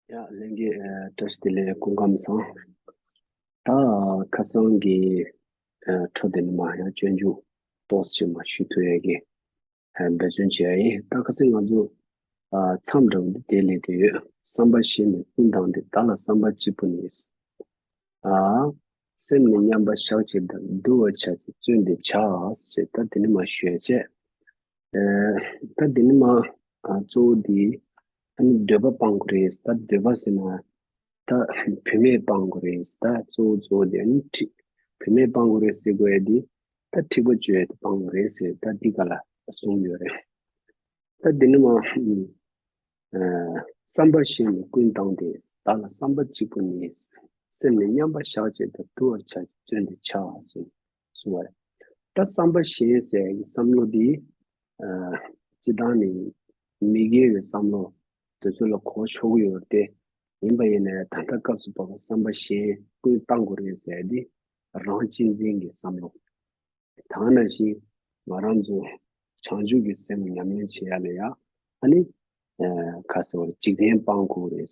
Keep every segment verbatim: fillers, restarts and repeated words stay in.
ཡ་ལྷན་རྒྱས། ཨ། བཀྲ་ཤིས་བདེ་ལེགས། སྐུ་ཁམས་བཟང་། ད་ཁ་སང་གི་ཨ་འཕྲོ་དེ་ནས་མར་ཡང་སྤྱོད་འཇུག་ཏོག་ཙམ་མར་ཞུ་ཐུབ་ཡས་ཀྱི་ཨ་འབད་བརྩོན་བྱེད་ཡ་ཡིན། ད་ཁ་སང་ང་ཚོ་ཨ་མཚམས་འདྲ་བོ་འདི་དེ་ལས་དེ་ཡོད། བསམ་པ་གཞན་ནི་ཀུན་བཏང་སྟེ། བདག་ལ་བསམ་པ་གཅིག་པུ་ནི། ཨ། སེམས་ནི་མཉམ་པར་བཞག་ཅིང་བསྡུ་བར་བྱ་ཞིང་བརྩོན་ཏེ་བྱ། ཞེས་ད་དེ་ནས་མར་ཞུ་ཡ་བྱས། ཨ། ད་དེ་ནས་མར་ཨ་གཙོ་བོ་འདི་ཨ་ནི་འདོད་པ་སྤང་དགོས་རེད། ད་འདོད་པ་ཟེར་ན་ད་བུད་མེད་སྤང་དགོས་རེད། ད་གཙོ་བོ་གཙོ་བོ་དེ་ཨ་ནི་འཁྲིག་བུད་མེད་སྤང་དགོས་རེད་ཟེར་དགོས་ཡ་དེ་ད་འཁྲིག་པ་སྤྱོད་ཡ་དེ་སྤང་དགོས་རེད་ཟེར། ད་འདི་ག་ལ་གསུངས་ཡོད་རེད། ད་འདི་ནི་མ། ཨ། བསམ་པ་གཞན་ནི་ཀུན་བཏང་སྟེ། བདག་ལ་བསམ་པ་གཅིག་པུ་ནི། སེམས་ནི་མཉམ་པར་བཞག་ཅིང་བསྡུ་བར་བྱ་ཞིང་བརྩོན་ཏེ་བྱ། ཟེར་གསུངས་པ་རེད། ད་བསམ་པ་གཞན་ཟེར་ཡག་གི་བསམ་བློ་འདི། ཨ། སྤྱིར་བཏང་ནི་མི་དགེ་བའི་བསམ་བློ་དེ་ཚོ་ལ་གོ་ཆོག་གི་ཡོད་རེད་དེ། ཡིན་པ་ཡིན་ན་ད་ལྟ་སྐབས་སུ་བབ་པ་བསམ་པ་གཞན་ཀུན་བཏང་དགོས་རེད་ཟེར་ཡ་འདི་རང་གཅེས་འཛིན་གྱི་བསམ་བློ། ད་ག་ནང་བཞིན་ང་རང་ཚོ་བྱང་ཆུབ་ཀྱི་སེམས་ཉམས་ལེན་བྱེད་ཡ་ལ་ཡ་ཨ་ནི། ཨ། ག་ཟེར་བ་རེད། འཇིག་རྟེན་སྤང་དགོས་རེད།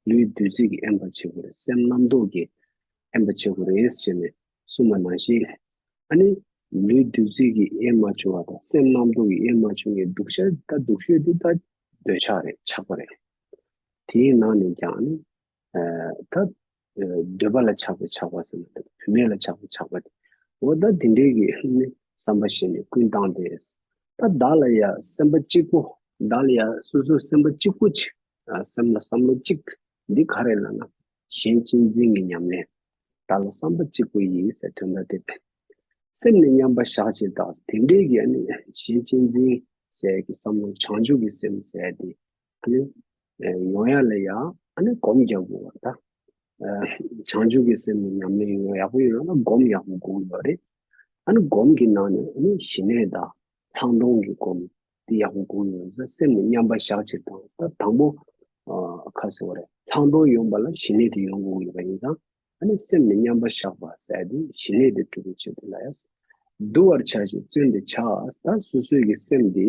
ལུས་བདུད་རྩི་གིས་དབེན་པར་བྱེད་དགོས་རེད། སེམས་རྣམ་རྟོག་གིས་དབེན་པར་བྱེད་དགོས་རེད་ཟེར་ནས་གསུངས་པ་ནང་བཞིན། ཨ་ནི་ལུས་བདུད་རྩི་གིས་དབེན་མ་བྱུང་བ་དང་སེམས་རྣམ་རྟོག་གིས་དབེན་མ་བྱུང་བའི་སྡུག་ཤོས། ད་སྡུག་ཤོས་འདི་ད་འདོད་ཆགས་རེད། ཆགས་པ་རེད། དེའི་ནང་ནས་ཀྱང་ནི། ཨ། ད་ཨ་འདོད་པ་ལ་ཆགས་པའི་ཆགས་པ་ཟེར་ན་འདོད་པ། བུད་མེད་ལ་ཆགས་པའི་ཆགས་པ་དེ། འོ་ད་དེ་འདྲའི་གི་ནི་བསམ་པ་གཞན་ནི་ཀུན་བཏང་སྟེ། ད་བདག་ལ་ཡ་སེམས་པ་གཅིག་པོ། བདག་ལ་ཡ་སོ་སོ་སེམས་པ་གཅིག་པོ་ཅིག། ཨ། སེམས་ལ་བསམ་བློ་གཅིག། འདི་ག་རེ་ལབ་ན་གཞན་གཅེས་འཛིན་གྱི་ཉམས་ལེན། བདག་ལ་བསམ་པ་གཅིག་པུ་ཡིས་ཟེར་དོན་དག་དེ། སེམས་ནི་མཉམ་པར་བཞག་ཅིང་བསྡུ། དེ་འདྲའི་གི་ཨ་ནི་གཞན་གཅེས་འཛིན་ཟེར་གྱི་བསམ་བློ། བྱང་ཆུབ་ཀྱི་སེམས་ཟེར་དེ་ཨ་ནི་ཡོང་ཡ་ལ་ཡ་ཨ་ནི་སྒོམ་རྒྱག་དགོས་པ། ད་བྱང་ཆུབ་ཀྱི་སེམས་ནི་ཉམས་ལེན་ཡོང་ཡག་པོ་ཡོང་ན་སྒོམ་ཡག་པོ་དགོས་ཡོད་རེད། ཨ་ནི་སྒོམ་གྱི་ནང་ནས་ཨ་ནི་ཞི་གནས་དང་ལྷག་མཐོང་གི་སྒོམ་དེ་ཡག་པོ་དགོས་ཡོད་ཟེར། སེམས་ནི་མཉམ་པར་བཞག་ཅིང་བསྡུ། ད་དང་པོ་ཨ་ག་ཟེར་བ་རེད། ལྷག་མཐོང་ཡོང་བ་ལ་ཞི་གནས་དེ་ཡོང་དགོས་ཡོད་པ་ཡིན་ཙང་། ཨ་ནི་སེམས་ནི་མཉམ་པར་བཞག་པ་ཟེར་དེ་ཞི་གནས་དེ་སྒྲུབ་པའི་ཆེད་དུ་ལ་ཡ། བསྡུ་བར་བྱ་ཞིང་བརྩོན་ཏེ་བྱ། ད་སོ་སོའི་གི་སེམས་དེ་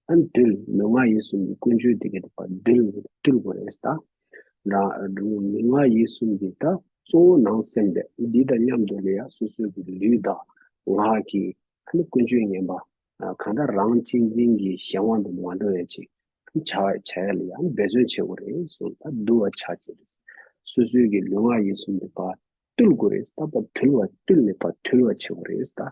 ཨ་ནི་བསྡུ། ལུས་ངག་ཡིད་གསུམ་གྱི་ཀུན་སྤྱོད་དེ་ག་དེ་ཕར་བསྡུ། བསྡུ་དགོས་རེད། ད་རང་ལུས་ངག་ཡིད་གསུམ་གྱི་ད་གཙོ་བོ་ནང་སེམས་དེ་འདི་དང་མཉམ་དུ་ལ་ཡ་སོ་སོའི་གི་ལུས་དང་ངག་གི་ཨ་ནི་ཀུན་སྤྱོད་ངན་པ། ཨ། གང་ལྟར་རང་གཅེས་འཛིན་གྱི་གཞན་དབང་དུ་མ་འགྲོ་ཡ་ཅིག་བྱ་བྱ་ཡ་ལ་ཡང་འབད་བརྩོན་བྱེད་དགོས་རེད་གསུངས། ད་བསྡུ་བར་བྱ་ཅིང་། སོ་སོའི་གི་ལུས་ངག་ཡིད་གསུམ་དེ་ཕར་བཏུལ་དགོས་རེད། ད་ཕར་བཏུལ་བ། བཏུལ་ནས་ཕར་འདུལ་བ་བྱེད་དགོས་རེད། ད་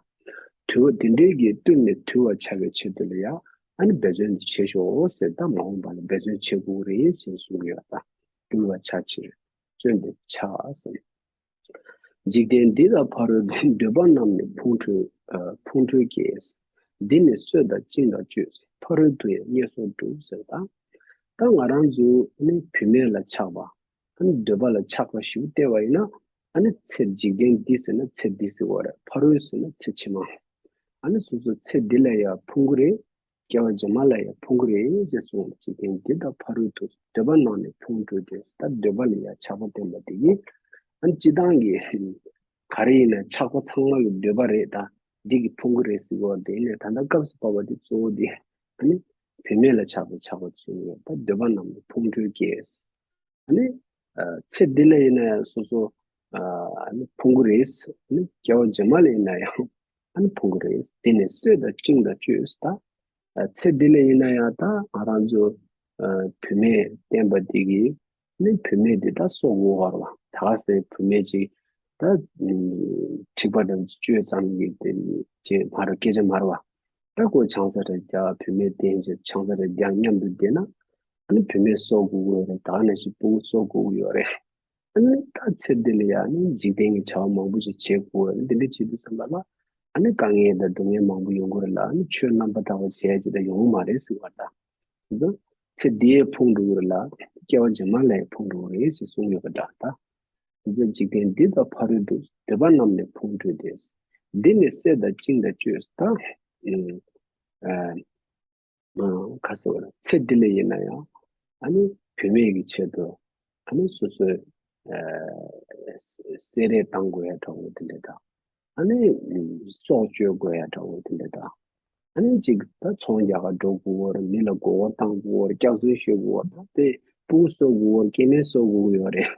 འདུལ་བ་དེ་འདྲའི་གི་བཏུལ་ནས་འདུལ་བ་བྱ་བའི་ཆེད་དུ་ལ་ཡང་ཨ་ནི་འབད་བརྩོན་དེ་བྱེད་ཤོག་ཟེར། ད་མ་འོངས་པ་ལ་འབད་བརྩོན་བྱེད་དགོས་རེད་ཅེས་གསུངས་ཡོད། ད་བཏུལ་བར་བྱ་ཕྱིར་བརྩོན་ཏེ་བྱ་ཟེར། འཇིག་རྟེན་འདི་དག་ཕ་རོལ་ཏུ། འདོད་པ་རྣམས་ནི་ཕུང་ཁྲོལ། ཨ། ཕུང་ཁྲོལ་སྐྱེས། འདི་ནི་གསོད་དང་བཅིངས་དང་གཅོད། ཕ་རོལ་ཏུ་ཡང་དམྱལ་སོགས་སྒྲུབ་ཟེར། ད་ད་ང་རང་ཚོ་ནི་བུད་མེད་ལ་ཆགས་པ། ཨ་ནི་འདོད་པ་ལ་ཆགས་པ་ཞིག་བལྟས་པ་ཡིན་ན། ཨ་ནི་ཚེ་འཇིག་རྟེན་འདི་ཟེར་ན་ཚེ་འདི་ཟེར་བ་རེད། ཕ་རོལ་ཟེར་ན་ཚེ་ཕྱི་མ། ཨ་ནི་སོ་སོ་ཚེ་འདི་ལ་ཡང་ཕུང་གི་རེད། སྐྱེ་བ་རྗེས་མ་ལ་ཡང་ཕུང་གི་རེད་ཅེས་གསུངས། འཇིག་རྟེན་འདི་དག་ཕ་རོལ་ཏུ། འདོད་པ་རྣམས་ནི་ཕུང་ཁྲོལ་ཏེ། ད་འདོད་པ་ལ་ཡང་ཆགས་པ་བརྟེན་པ་དེ་ཡིན། ཨ་ནི་སྤྱིར་བཏང་གི་ག་རེ་ཡིན་ན་ཆགས་པ་ཚང་མ་གི་འདོད་པ་རེད། ད་འདི་གི་ཕུང་གི་རེད་ཟེར་བ་དེ་ཡིན་ནའི་ད་ལྟ་སྐབས་སུ་བབ་པ་དེ་གཙོ་བོ་དེ་ཨ་ནི་བུད་མེད་ལ་ཆགས་པའི་ཆགས་པ་གསུངས་ཡོད། ད་འདོད་པ་རྣམས་ནི་ཕུང་ཁྲོལ་སྐྱེས། ཨ་ནི་ཨ་ཚེ་འདི་ལ་ཡིན་ན་ཡང་སོ་སོ་ཨ་ནི་ཕུང་གི་རེད། ཨ་ནི་སྐྱེ་བ་རྗེས་མ་ལ་ཡིན་ན་ཡང་ཨ་ནི་ཕུང་གི་རེད། དེ་ནི་གསོད་དང་བཅིངས་དང་གཅོད། ད་ཨ་ཚེ་འདི་ལ་ཡིན་ན་ཡང་ད་ང་རང་ཚོ་ཨ་བུད་མེད་བསྟེན་པ་འདི་གིས་ནི་བུད་མེད་འདི་ད་གསོ་དགོས་པ་རེད་བ། ད་ག་ཟེ་བུད་མེད་ཅིག་ད་ཨ་འཁྲིག་པ་འདྲ་བཅོས་ཙམ་གྱིས་དེ་ཅེས་མ་རེད། སྐད་ཆ་མ་རེད་བ། ད་ཁོ་ཆང་ས་རེ་རྒྱག་བུད་མེད་བསྟེན་བྱས་ཆང་ས་རེ་རྒྱག་མཉམ་དུ་བསྡད་ན་ཨ་ནི་བུད་མེད་གསོ་དགོས་ཀྱི་ཡོད་རེད། ད་ག་ནང་བཞིན་ཕྲུ་གུ་གསོ་དགོས་ཀྱི་ཡོད་རེད། ཨ་ནི་ད་ཚེ་འདི་ལ་ཡང་ནི་འཇིག་རྟེན་གྱི་བྱ་བ་མང་པོ་ཞིག་བྱེད་དགོས་རེད། འདི་འདྲ་བྱེད་དུས་ཙམ་པ་ལ་ཨ་ནི་དཀའ་ངལ་དང་སྡུག་བསྔལ་མང་པོ་ཡོང་གི་རེད་ལ། ཨ་ནི་ཆོས་རྣམ་པར་དག་པ་བྱས་ཅིག་ད་ཡོང་གི་མ་རེད་ཟེར་བ་ད། དེ་ཚོ་ཚེ་འདིའི་ཕུང་འགྲོ་གི་རེད་ལ། སྐྱེ་བ་རྗེས་མ་ལ་ཡང་ཕུང་འགྲོ་གི་རེད་ཅེས་གསུངས་ཡོད་པ་འདྲ་ད། དེ་ཚོ་འཇིག་རྟེན་འདི་དག་ཕ་རོལ་ཏུ། འདོད་པ་རྣམས་ནི་ཕུང་ཁྲོལ་ཏེ། འདི་ནི་གསོད་དང་བཅིངས་དང་གཅོད། ད་ཨ་ཨ་ག་ཟེར་བ་ལ་ཚེ་འདི་ལ་ཡིན་ན་ཡང་ཨ་ནི་བུད་མེད་ཀྱི་ཆེད་དུ་ཨ་ནི་སོ་སོའི་ཨ་བསད་རེས་བཏང་དགོས་ཡ་འདྲ་བོ་དེ་འདྲ་དང་། ཨ་ནི་སྲོག་གཅོད་དགོས་ཡ་འདྲ་བོ་དེ་འདྲ་དང་། ཨ་ནི་གཅིག་ད་ཚོང་རྒྱག་ག་འགྲོ་དགོས་པ་རེད། མི་ལ་མགོ་སྐོར་བཏང་དགོས་པ་རེད། སྐྱག་རྫུན་ཤོད་དགོས་པ་རེད། ད་དེ་ སྤུ་གུ་གསོ་དགོས་སྐྱེ་དམན་གསོ་དགོས་ཡོད་རེད།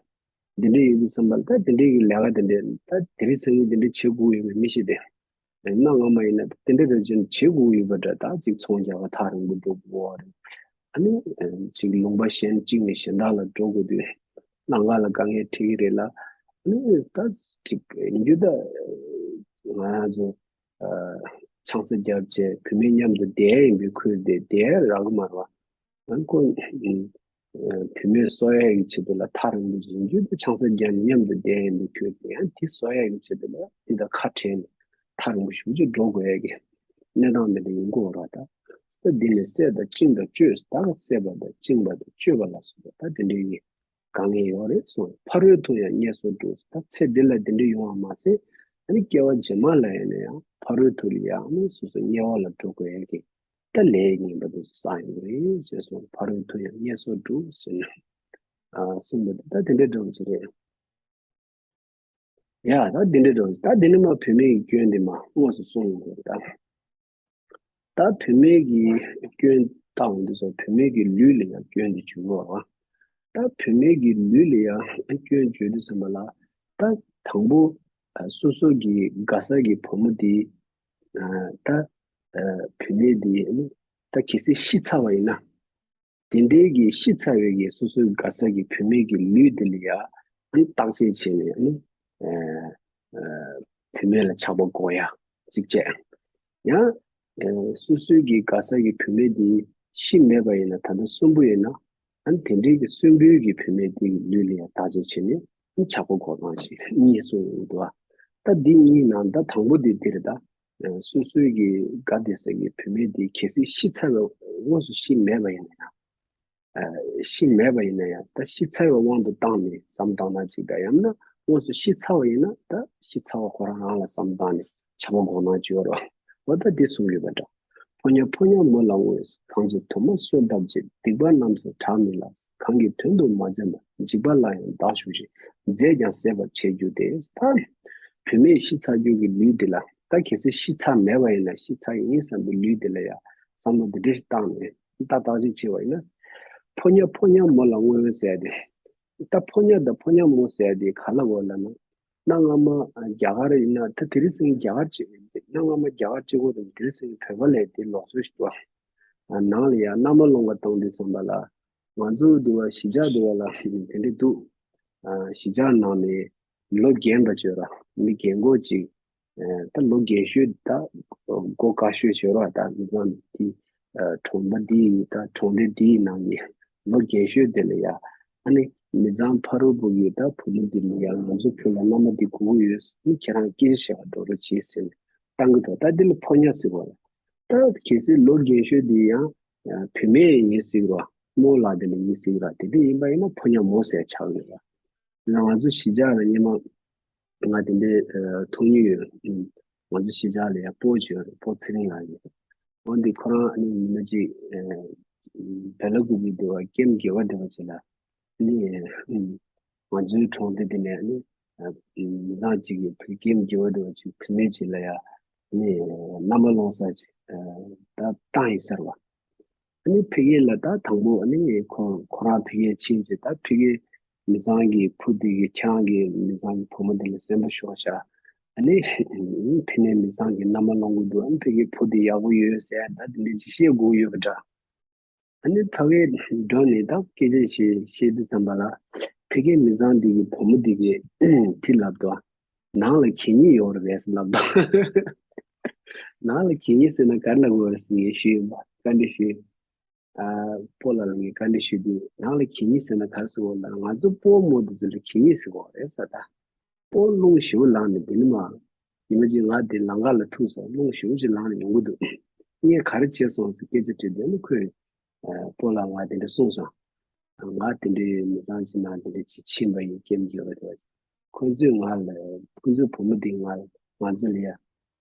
འདི་འདྲ་ཡོད་དུས་ཙམ་པ་ལ་ད་དེ་འདྲའི་གི་ལས་ཀ་དེ་འདྲ་ད་དེ་རིང་སང་ཉིན་དེ་འདྲ་བྱེད་དགོས་ཡོད་མེད་མི་ཤེས་ཏེ། གནའ་སྔ་མ་ཡིན་ན་དེ་འདྲ་རེ་བྱས་ནས་བྱེད་དགོས་ཡོད་པ་འདྲ། ད་ཅིག་ཚོང་རྒྱག་པ་ཐག་རིང་པོ་འགྲོ་དགོས་པ་རེད། ཨ་ནི་ཅིག་ལུང་པ་གཞན་གཅིག་ནས་གཞན་དག་ལ་འགྲོ་དགོས་དུས་ལམ་ཁ་ལ་དཀའ་ངལ་འཕྲད་ཀྱི་རེད་ལ། ཨ་ནི་ད་ཅིག་ཡིན་རྒྱུ་ད་ང་རང་ཚོ་ཆང་ས་བརྒྱབ་བྱས་བུད་མེད་མཉམ་དུ་བསྡད་ཡིན་པའི་ཁུལ་དེ་བསྡད་རག་གི་མ་རེད་བ། ཨ་ཁོ་བུད་མེད་གསོ་ཡ་ཡི་ཆེད་དུ་ལ་ཐག་རིང་པོ་ཞིག་ཡིན་རྒྱུ་དེ་ཆང་ས་བརྒྱབ་མཉམ་དུ་བསྡད་ཡིན་པའི་ཁུལ་དེ་ཡང་དེ་གསོ་ཡ་ཡི་ཆེད་དུ་ལ་དེ་དང་ཁ་བྲལ་ནས་ཐག་རིང་པོ་ཞེ་པོ་ཅིག་འགྲོ་དགོས་ཡ་གི་གནས་སྟངས་དེ་འདྲ་ཡིན་དགོས་རེད་བ། ད་ད་འདི་ནས་བསད་དང་བཅིངས་དང་གཅོད་ད་བསད་པ་དང་བཅིངས་པ་དང་གཅོད་པ་ལ་སོགས་པ་ད་དེ་འདྲའི་གི་དཀའ་ངལ་ཡོད་རེད་གསུངས། ཕ་རོལ་ཏུ་ཡང་དམྱལ་སོགས་དྲུག་ད་ཚེ་འདི་ལ་དེ་འདྲ་ཡོང་བ་མ་ཟད་ཨ་ནི་སྐྱེ་བ་རྗེས་མ་ལ་ཡིན་ན་ཡང་ཕ་རོལ་ཏུ་ལ་ཡང་ཨ་ནི་སོ་སོ་དམྱལ་བ་ལ་འགྲོ་དགོས་ཡ་གི་ད་ལས་ངན་པ་དེ་ཚོ་བསགས་ཡོང་གི་རེད་ཅེས་གསུངས། ཕ་རོལ་ཏུ་ཡང་དམྱལ་སོགས་དྲུག་ཟེར་ནས་གསུངས་པ་དེ་ད་དེ་འདྲའི་འདྲ་བོ་ཅིག་རེད། ཡ་ད་དེ་འདྲའི་འདྲ་བོ་ཅིག་ད་དེ་ནི་མ་བུད་མེད་ཀྱི་སྐྱོན་དེ་མ་དངོས་སུ་གསུངས་ཡོང་གི་རེད་ད། ད་བུད་མེད་ཀྱི་སྐྱོན་བཏང་འདི་ཚོ་བུད་མེད་ཀྱི་ལུས་ལ་ཡང་སྐྱོན་དེ་འཇུག་གི་རེད་བ། ད་བུད་མེད་ཀྱི་ལུས་ལ་ཡང་སྐྱོན་བརྗོད་དུས་ཙམ་པ་ལ་ད་དང་པོ་སོ་སོ་གི་དགའ་ས་གི་བུ་མོ་དེ་ད་བུད་མེད་དེ་ད་གལ་སྲིད་ཤི་ཚར་བ་ཡིན་ན། དེ་འདྲའི་གི་ཤི་ཚར་བའི་གི་སོ་སོའི་དགའ་ས་གི་བུད་མེད་ཀྱི་ལུས་འདི་ལ་ཡ་ཨ་ནི་བརྟག་དཔྱད་བྱས་ནས་ཨ་ནི་བུད་མེད་ལ་ཆགས་པ་དགོས་ཡ་གཅིག་བྱས། ཡང་སོ་སོའི་གི་དགའ་ས་གི་བུད་མེད་འདི་ཤི་མེད་པ་ཡིན་ན་ད་ལྟ་གསོན་པོ་ཡིན་ན་ཨ་ནི་དེ་འདྲའི་གི་གསོན་པོའི་གི་བུད་མེད་འདི་གི་ལུས་ལ་ཡ་བརྟག་དཔྱད་བྱས་ནས་ཨ་ནི་ཆགས་པ་དགོས་སྟངས་ཤིག་གཉིས་གསུངས་ཡོང་འདུག་ཨ། ད་འདི་གཉིས་ནང་ད་དང་པོ་འདི་འདི་རེད་ད། སོ་སོའི་གི་དགའ་བདེ་ས་གི་བུད་མེད་དེ་གལ་སྲིད་ཤི་ཚར་བའི་དངོས་སུ་ཤི་མེད་པ་ཡིན་ན་ཡང་། ཤི་མེད་པ་ཡིན་ན་ཡང་ད་ཤི་ཚར་བའི་དབང་དུ་བཏང་ནས་བསམ་བཏང་ན་ཅིག་དང་ཡང་ན་དངོས་སུ་ཤི་ཚར་བ་ཡིན་ན་ད་ཤི་ཚར་བ་ཁོ་རང་རང་ལ་བསམ་བཏང་ནས་ཆགས་པ་དགོས་སྣང་ཅིག་ཡོད་རེད་བ། འོ་ད་འདི་གསུངས་ཡོད་པ་འདྲ། ཕོ་ཉ་ཕོ་ཉ་མོ་ལ་བསྔོས། གང་ཚེ་དུ་མ་གསོད་བཏབ་བྱེད། སྡིག་པ་རྣམས་སུ་བྲག་མི་ལ། གང་གི་དོན་དུ་མ་འཛེམས་པ། འཇིགས་པ་ལ་ཡང་བདག་ཞུགས་ཤིག། མཛེས་ཀྱང་ཟད་པར་བྱེད་འགྱུར་ཏེ། ད་བུད་མེད་ཤི་ཚར་རྒྱུ་གི་ལུས་འདི་ལ་ད་གལ་སྲིད་ཤི་ཚར་མེད་པ་ཡིན་ན་ཤི་ཚར་ཡིན་བསམ་པའི་ལུས་འདི་ལ་ཡང་བསམ་བློ་འདི་འདྲ་ཞིག་བཏང་ནས་ད་བརྟག་དཔྱད་བྱས་པ་ཡིན་ན། ཕོ་ཉ་ཕོ་ཉ་མོ་ལ་བསྔོས་ཟེར་ཏེ། ད་ཕོ་ཉ་དང་ཕོ་ཉ་མོ་ཟེར་ཏེ་ག་ལ་འོ་ལ་ན། གནའ་སྔ་མ་རྒྱ་གར་ཡིན་ན་ད་དེ་རིང་སང་རྒྱ་གར་གཅིག་གནའ་སྔ་མ་རྒྱ་གར་གཅིག་པོ་དང་དེ་རིང་སང་བོད་པ་ལས་དེ་ལོགས་སུ་ཞིག་འདུག་ནང་ལ་ཡང་མནའ་མ་སློང་ག་གཏོང་དུས་ཙམ་པ་ལ་ང་ཚོ་འདུག་བ་གཞིས་ཆགས་འདུག་བ་ལ་དེ་འདྲ་འདུག་གཞིས་ཆགས་ནང་ནས་ལོ་རྒན་པ་བྱོས་ར་མི་རྒན་གོག་ཅིག་ད་ལོ་རྒན་ཤོས་ད་མགོ་དཀར་ཤོས་བྱོས་ར་ད་མི་ཚང་འདི་གྲོང་པ་འདི་ད་གྲོང་སྡེ་འདིའི་ནང་གི་ལོ་རྒན་ཤོས་དེ་ལ་ཡ་ཨ་ནི་མི་ཚང་ཕ་རོལ་པོ་གི་ད་བུ་མོ་འདི་ལ་ཡ་ང་ཚོ་བོད་ལ་མནའ་མ་འདི་དགོས་ཀྱི་ཡོད་ནི་ཁྱེད་རང་སྐད་ཆ་བཤད་པ་འགྲོ་རོགས་བྱེད་ཟེར་ནས་བཏང་གི་འདུག་ད་འདི་ལ་ཕོ་ཉ་ཟེར་བ་རེད། ད་གལ་སྲིད་ལོ་རྒན་ཤོས་འདི་ཡང་བུད་མེད་ཡིན་ཟེར་བ་རྨོ་ལགས་དེ་ལ་ཡིན་ཟེར་བ་དེ་འདྲ་ཡིན་པ་ཡིན་ན་ཕོ་ཉ་མོ་ཟེར་ཆགས་ཡོད་ར། ང་ཚོ་གཞིས་ཆགས་ལ་སྔོན་མ་ང་དེ་འདྲའི་མཐོང་མྱོང་ཡོད། ང་ཚོ་གཞིས་ཆགས་ལ་ཡང་སྤོ་བྱོས་རེད་སྤོ་ཚེ་རིང་ལགས་ཡོད། འོ་འདི་ཁོ་རང་ཨ་ནི་ཉི་མ་གཅིག་བལ་ལ་ཀུ་པི་དེ་བ་ཀེམ་དགེ་བ་དེ་བ་ཅིག་ལ་ཨ་ནི་ང་ཚོའི་གྲོང་སྡེ་དེ་ནས་ཨ་ནི་མི་ཚང་གཅིག་གིས་བུ་ཀེམ་དགེ་བ་དེ་བ་ཅིག་བུད་མེད་ཅིག་ལ་ཡང་ཨ་ནི་མནའ་མ་སློང་ས་ཅིག་ད་བཏང་ཡིན་ཟེར་བ། ཨ་ནི་ཕ་གི་ལ་ད་དང་པོ་ཨ་ནི་ཁོ་ཁོ་རང་ཕ་གི་ཕྱིན་ཚེ་ད་ཕ་གི་མི་ཚང་གི་བུ་དེ་གི་ཁྱེད་རང་གི་མི་ཚང་གི་བུ་མོ་དེ་ལ་གསན་པ་ཤོག་ཤག་ཨ་ནི་ཕ་ནས་མི་ཚང་གི་མནའ་མ་སློང་གི་འདུག་ཨ་ནི་ཕ་གི་བུ་དེ་ཡག་པོ་ཡོད་ཟེར་ད་དེ་འདྲ་ཅིག་བཤད་དགོས་ཡོད་པ་འདྲ། ཨ་ནི་ཕ་གི་འགྲོ་ནས་ད་སྐད་ཆ་ཞིག་བཤད་དུས་ཙམ་པ་ལ་ཕ་གི་མི་ཚང་དེ་གི་བུ་མོ་དེ་གི་དེ་ལབ་འདུག་ནང་ལ་གད་སྙིགས་ཡོད་རེད་པས་ལབ་དང་། ནང་ལ་གད་སྙིགས་ཟེར་ན་ག་རེ་ལབ་དགོས་རེད་ཟེར་ངས་ཞུས་ཡིན་པ་བཀའ་འདྲི་ཞུས། ཨ་སྤོ་ལགས་ལ་ངས་བཀའ་འདྲི་ཞུས་དུས་ནང་ལ་གད་སྙིགས་ཟེར་ན་ག་རེ་ཟེར་དགོས་ལབ་ང་ཚོ་སྤོ་རྨོ་དེ་ཚོ་ལ་གད་སྙིགས་ཟེར་དགོས་རེད་ཟེར་ད། སྤོ་རླུང་ཞེ་པོ་ལངས་ནས་འདི་ནི་མ། ཉི་མ་གཅིག་ང་འདི་ལམ་ཁ་ལ་ཐུག་སོང་རླུང་ཞེ་པོ་ཅིག་ལངས་ནས་ཡོང་གི་འདུག་ངས་ག་རེ་བྱས་སོང་ཟེར་སྐད་ཆ་དྲིས་དུས་ནི་ཁོས་སྤོ་ལགས་ང་དེ་འདྲ་གསུངས་སོང་། ང་དེ་འདྲའི་མི་ཚང་གཅིག་ནང་དེ་འདྲ་ཅིག་ཕྱིན་པ་ཡིན་སྐྱེམས་རྒྱུ་རེད་བ། ཁོ་ཚོས་ང་ལ་ཁོ་ཚོའི་བུ་མོ་དེ་ང་ང་ཚོ་ལ་ཡ་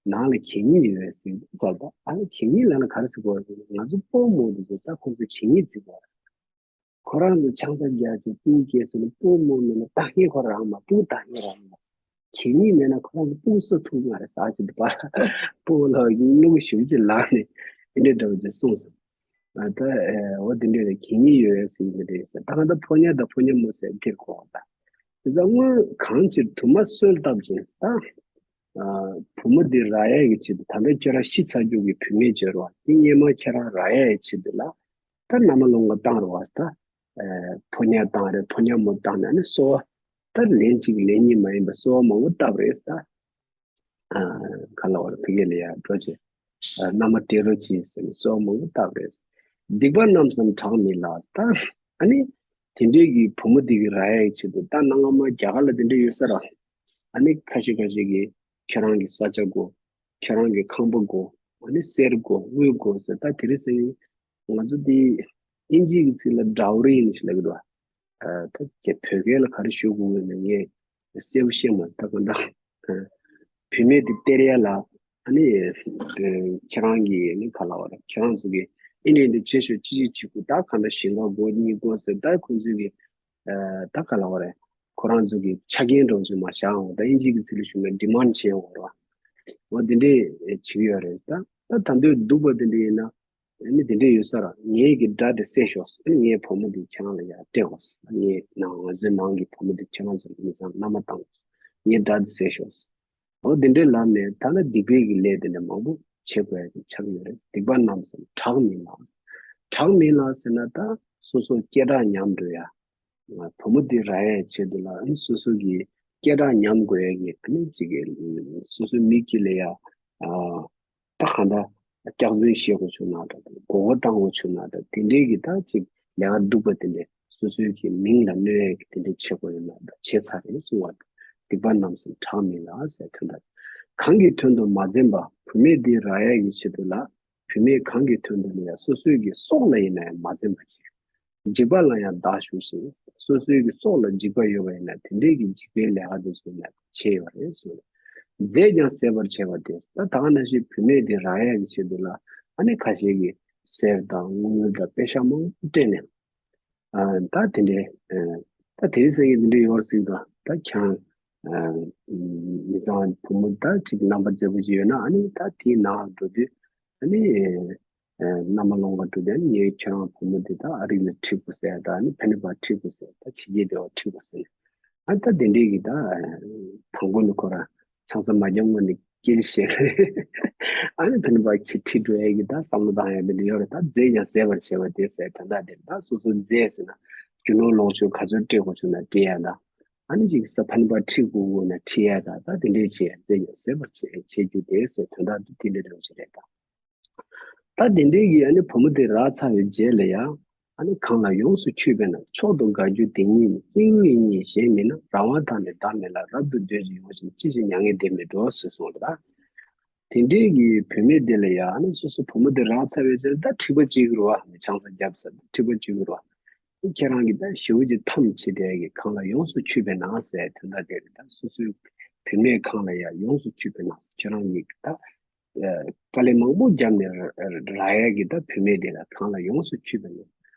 ནང་ལ་གད་སྙིགས་ཡོད་ཟེར་ཟེར་ད་ཨ་ལ་གད་སྙིགས་ལབ་ན་ག་རེ་ཟེར་དགོས་རེད་ང་ཚོ་སྤོ་རྨོ་དེ་ཚོ་ད་ཁོ་ཚོ་གད་སྙིགས་ཟེར་དགོས་རེད། ཁོ་རང་ཚོ་ཆང་ས་རྒྱག་ཅིག་སྤུ་གུ་སྐྱེས་ཟེར་ན་སྤོ་རྨོ་མེད་ན་ལྟ་མཁན་ཁོ་རང་མ་སྤུ་གུ་ལྟ་མཁན་རང་མ། གད་སྙིགས་མེད་ན་ཁོ་རང་ཚོ་སྤུ་གུ་གསོ་ཐུབ་མ་རེད་ཟེར་ཅིག་འདུག་པ། སྤོ་ལགས་རླུང་ཞེ་པོ་ཅིག་ལངས་ནས་དེ་འདྲའི་འདྲ་བོ་ཅིག་གསུངས་སོང་། ད་འོ་དེ་འདྲས་ལ་གད་སྙིགས་ཡོད་ཟེར་གྱི་རེད་ཟེར། ད་གང་ལྟར་ཕོ་ཉ་དང་ཕོ་ཉ་མོ་ཟེར་འདིར་གོ་བ། ད་དེ་ཚོ་སྔོན་གང་ཕྱིར་དུ་མ་གསོལ་བཏབ་ཅིང་ད། བུ་མོ་འདི་རག་ཡས་ཀྱི་ཆེད་དུ། ད་ལྟ་ཁྱོད་རང་ཤི་ཚར་རྒྱུ་གི་བུད་མེད་བྱོས་རོགས། དེ་སྔོན་མ་ཁྱེད་རང་རག་ཡས་ཀྱི་ཆེད་དུ་ལ། ད་མནའ་མ་སློང་ག་བཏང་རོགས་ད། ཕོ་ཉ་བཏང་རེད། ཕོ་ཉ་མོ་བཏང་ནས་ཨ་ནི་གསོལ་བ། ད་ལན་གཅིག་ལན་གཉིས་མ་ཡིན་པ་གསོལ་བ་མང་པོ་བཏབ་རེད་ད། ག་ལ་བར་ཕ་གི་ལ་ཡ་འགྲོ་ཅིག་མནའ་མ་སྤྲད་རོགས་གྱིས་ཟེར་ནས་གསོལ་བ་མང་པོ་བཏབ་རེད། སྡིག་པ་རྣམས་སམ་བགྲང་མིན་ལགས་ད། ཨ་ནི། དེ་འདྲས་ཀྱི་བུ་མོ་འདི་གི་རག་ཡས་ཆེད་དུ་ད་གནའ་སྔ་མ་རྒྱ་གར་ལ་དེ་འདྲས་ཡོད་ས་ར། ཨ་ནི་ཁ་ཤས་ཁ་ཤས་ཀྱིས་ཁྱེད་རང་གི་ས་ཆ་དགོས། ཁྱེད་རང་གི་ཁང་པ་དགོས། ཨ་ནི་གསེར་དགོས། དངུལ་དགོས་ཟེར། ད་དེ་རིང་སང་ཉིན་ང་ཚོ་འདི་ཨིན་ཇི་གི་ཚིག་ལ་ཌའོ་རི་ཡིན་ཞེས་ལབ་ཀྱི་འདུག་ད་ཀྱེ་བོད་སྐད་ལ་ག་རེ་ཞུ་དགོས་ཡོད་ན་ངས་གསལ་པོ་ཤེས་མ་སོང་། ད་གང་ལྟར་བུད་མེད་དེ་སྟེར་ཡ་ལ་ཨ་ནི་ཁྱེད་རང་གིས་ཨ་ནི་ག་ལ་བར་ཁྱེད་རང་ཚོ་གིས་ཨ་ནི་འདི་བྱེད་ཤོག་ཅི་ཅི་བྱེད་དགོས། ད་གང་ལྟར་ཞིང་ཁ་དགོས་གཉིས་དགོས་ཟེར། ད་ཁོང་ཚོས་གིས་ད་ག་ལ་བར་ཁོ་རང་ཚོ་གི་ཆ་རྐྱེན་འདྲ་བོ་ཅིག་མར་བཞག་འོང་། ད་ཨིན་ཇི་གི་ཚིག་ལ་ཞུ་ན་ཌི་མཱན་ཌི་བྱེད་འོང་ར། འོ་དེ་འདྲས་བྱེད་ཀྱི་ཡོད་རེད། ད་ད་ད་འདོད་སྡུག་པ་དེ་འདྲས་ཡིན་ན། ཨ་ནི་དེ་འདྲས་ཡོད་ས་ར། ངའི་གི་དགྲ་དེ་བསད་ཤོག་ཨ་ནི་ངའི་བུ་མོ་དེ་ཁྱེད་རང་ལ་ཡར་སྤྲད་དགོས། ངའི་ནང་ང་ཚོའི་ནང་གི་བུ་མོ་དེ་ཁྱེད་རང་ཚོ་མི་ཚང་མནའ་མ་བཏང་དགོས། ངའི་དགྲ་དེ་བསད་ཤོག་འོ་དེ་འདྲས་ལབ་ནས་ད་ལ་སྡིག་པའི་གི་ལས་དེ་འདྲ་མང་པོ་བྱེད་དགོས་ཡ་གི་ཆགས་ཡོད་རེད། སྡིག་པ་རྣམས་སམ་བགྲང་མིན་ལགས། བགྲང་མིན་ལགས་ཟེར་ན་ད་སོ་སོ་སྐད་གྲགས་ཉམས་འགྲོ་ཡ། བུ་མོ་དེ་རག་ཡའི་ཆེད་དུ་ལ་ཨ་ནི་སོ་སོ་གི་སྐད་གྲགས་ཉམས་དགོས་ཡ་གི་ཨ་ནི་ཅིག་གི་སོ་སོའི་མི་སྐྱིད་ལ་ཡ། ད་གང་ལྟར་སྐྱག་རྫུན་བཤད་དགོས་བྱུང་ན་འདྲ། མགོ་སྐོར་བཏང་དགོས་བྱུང་ན་འདྲ། དེ་འདྲའི་གི་ད་ཅིག་ལས་ཀ་སྡུག་པ་དེ་འདྲས་སོ་སོའི་གི་མིང་ལ་གནོད་ཡ་གི་དེ་འདྲས་བྱེད་དགོས་ཡོད་ན་འདྲ། བྱས་ཚར་རེད་གསུང་བ། སྡིག་པ་རྣམས་སམ་བགྲང་མིན་ལགས་ཟེར་དོན་དག་གང་གི་དོན་དུ་མ་འཛེམས་པ། བུད་མེད་འདི་རག་ཡ་གི་ཆེད་དུ་ལ། བུད་མེད་གང་གི་དོན་དུ་ལ་ཡ་སོ་སོའི་གི་སྲོག་ལ་ཡིན་ན་ཡང་མ་འཛེམ་པ་བྱེད། འཇིགས་པ་ལ་ཡང་བདག་ཞུགས་ཤིང་། སོ་སོའི་གི་སྲོག་ལ་འཇིགས་པ་ཡོད་པ་ཡིན་ན་དེ་འདྲའི་གི་འཇིགས་པའི་ལས་ཀ་དེ་ཚོ་ཡང་བྱས་ཡོད་རེད་གསུངས། རྫས་ཀྱང་ཟད་པར་བྱས་པ་སྟེ། ད་ད་ག་ནང་བཞིན་བུད་མེད་དེ་རག་ཡ་གི་ཆེད་དུ་ལ་ཨ་ནི་ཁ་ཤས་ཀྱིས་གསེར་དང་དངུལ་དང་པེ་ཤ་མང་པོ་སྤྲད་ནས། ཨ་ད་དེ་འདྲའི་ཨ་ད་དེ་རིང་སང་ཉིན་དེ་འདྲའི་ཡོད་རེད་ཟེར་གྱི་འདུག་ད་ཁྱེད་རང་ཨ་མི་ཚང་བུ་མོ་ད་ཅིག་རྣམ་པ་མཛེས་པོ་ཅིག་ཡོད་ན་ཨ་ནི་ད་དེའི་ནང་འགྲོ་དུས་ཨ་ནི། ཨ་མནའ་མ་སློང་བར་འགྲོ་དུས་ངས་ཁྱེད་རང་བུ་མོ་འདི་ད་ཨ་རི་ལ་ཁྲིད་དགོས་ཟེར། ད་ཨ་ནི་ཕ་ནི་པ་ཁྲིད་དགོས་ཟེར། ད་ཕྱི་རྒྱལ་སྡེ་བ་ཁྲིད་དགོས་ཟེར། ཨ་ད་དེ་འདྲའི་གི་ད་དང་པོ་ནི་ཁོ་རང་ཆང་ས་མ་བརྒྱབ་སྔོན་ནས་སྐྱེལ་བཤད་རེད། ཨ་ནི་ཕ་ནི་པ་ཁྱི་ཁྲིད་འགྲོ་ཡ་གི་ད་བསམ་བློ་བཏང་ཡ་དེ་འདྲ་ཡོད་རེད། ད་རྫས་ཀྱང་ཟད་པར་བྱས་པ་དེ་ཟེར། ད་ད་དེ་ད་སོ་སོ་རྫས་ཟེར་ན་རྒྱུ་ནོར་ལོངས་སྤྱོད་ག་ཚོད་སྤྲད་དགོས་བྱུང་ན་སྤྲད་ཡ་ད། ཨ་ནི་ཅིག་ས་ཕ་ནི་པ་ཁྲིད་དགོས་དགོས་ན་ཁྲིད་ཡ་ད། ད་དེ་འདྲའི་བྱས་རྫས་ཀྱང་ཟད་པར་བྱས་བྱེད་རྒྱུ་དེ་ཟེར་དོན་དག་དེ་དེ་འདྲའི་འདྲ་བོ་ཞིག་རེད་ད། ད་དེ་འདྲའི་གི་ཨ་ནི་བུ་མོ་དེ་རག་ཚར་བའི་རྗེས་ལ་ཡང་ཨ་ནི་གང་ལ་ཡོངས་སུ་གྱུར་པས་ན། མཆོག་ཏུ་དགའ་གྱུར་དེ་ཉིད་ནི། ཀེང་རུས་གཉིས་གཞན་མིན་ན། རང་དབང་དག་ནི་བདག་མེད་ལ། རབ་ཏུ་སྡོད་ཅིང་ཡོངས་བཞེས་ནས། ཅི་ཕྱིར་མྱ་ངན་འདས་མི་འགྲོ་ཟེར་གསུངས་པ་རེད་ད། དེ་འདྲའི་གི་བུད་མེད་དེ་ལ་ཡང་ཨ་ནི་སོ་སོ་བུ་མོ་དེ་རག་ཚར་བའི་རྗེས་ལ་ད་འཁྲིག་པ་བྱེད་ཀྱི་རེད་བ། མི་ཆང་ས་བརྒྱབ་ཚར་ད་འཁྲིག་པ་བྱེད་ཀྱི་རེད་བ། ཁྱེད་རང་གིས་ད་ཞེ་པོ་ཅིག་ཐམས་ཅད་དེ་གི་གང་ལ་ཡོངས་སུ་གྱུར་པས་ན་ཟེར་དོན་དག་དེ་རེད་ད། སོ་སོའི་བུད་མེད་གང་ལ་ཡང་ཡོངས་སུ་གྱུར་པས་ན་ཟེར། ཁྱེད་རང་གིས་ད་དཀའ་ལས་མང་པོ་བརྒྱབ་ནས་རག་ཡ་གི་ད་བུད་མེད་དེ་ལ་གང་ལ་ཡོངས་སུ་གྱུར་པས་ན།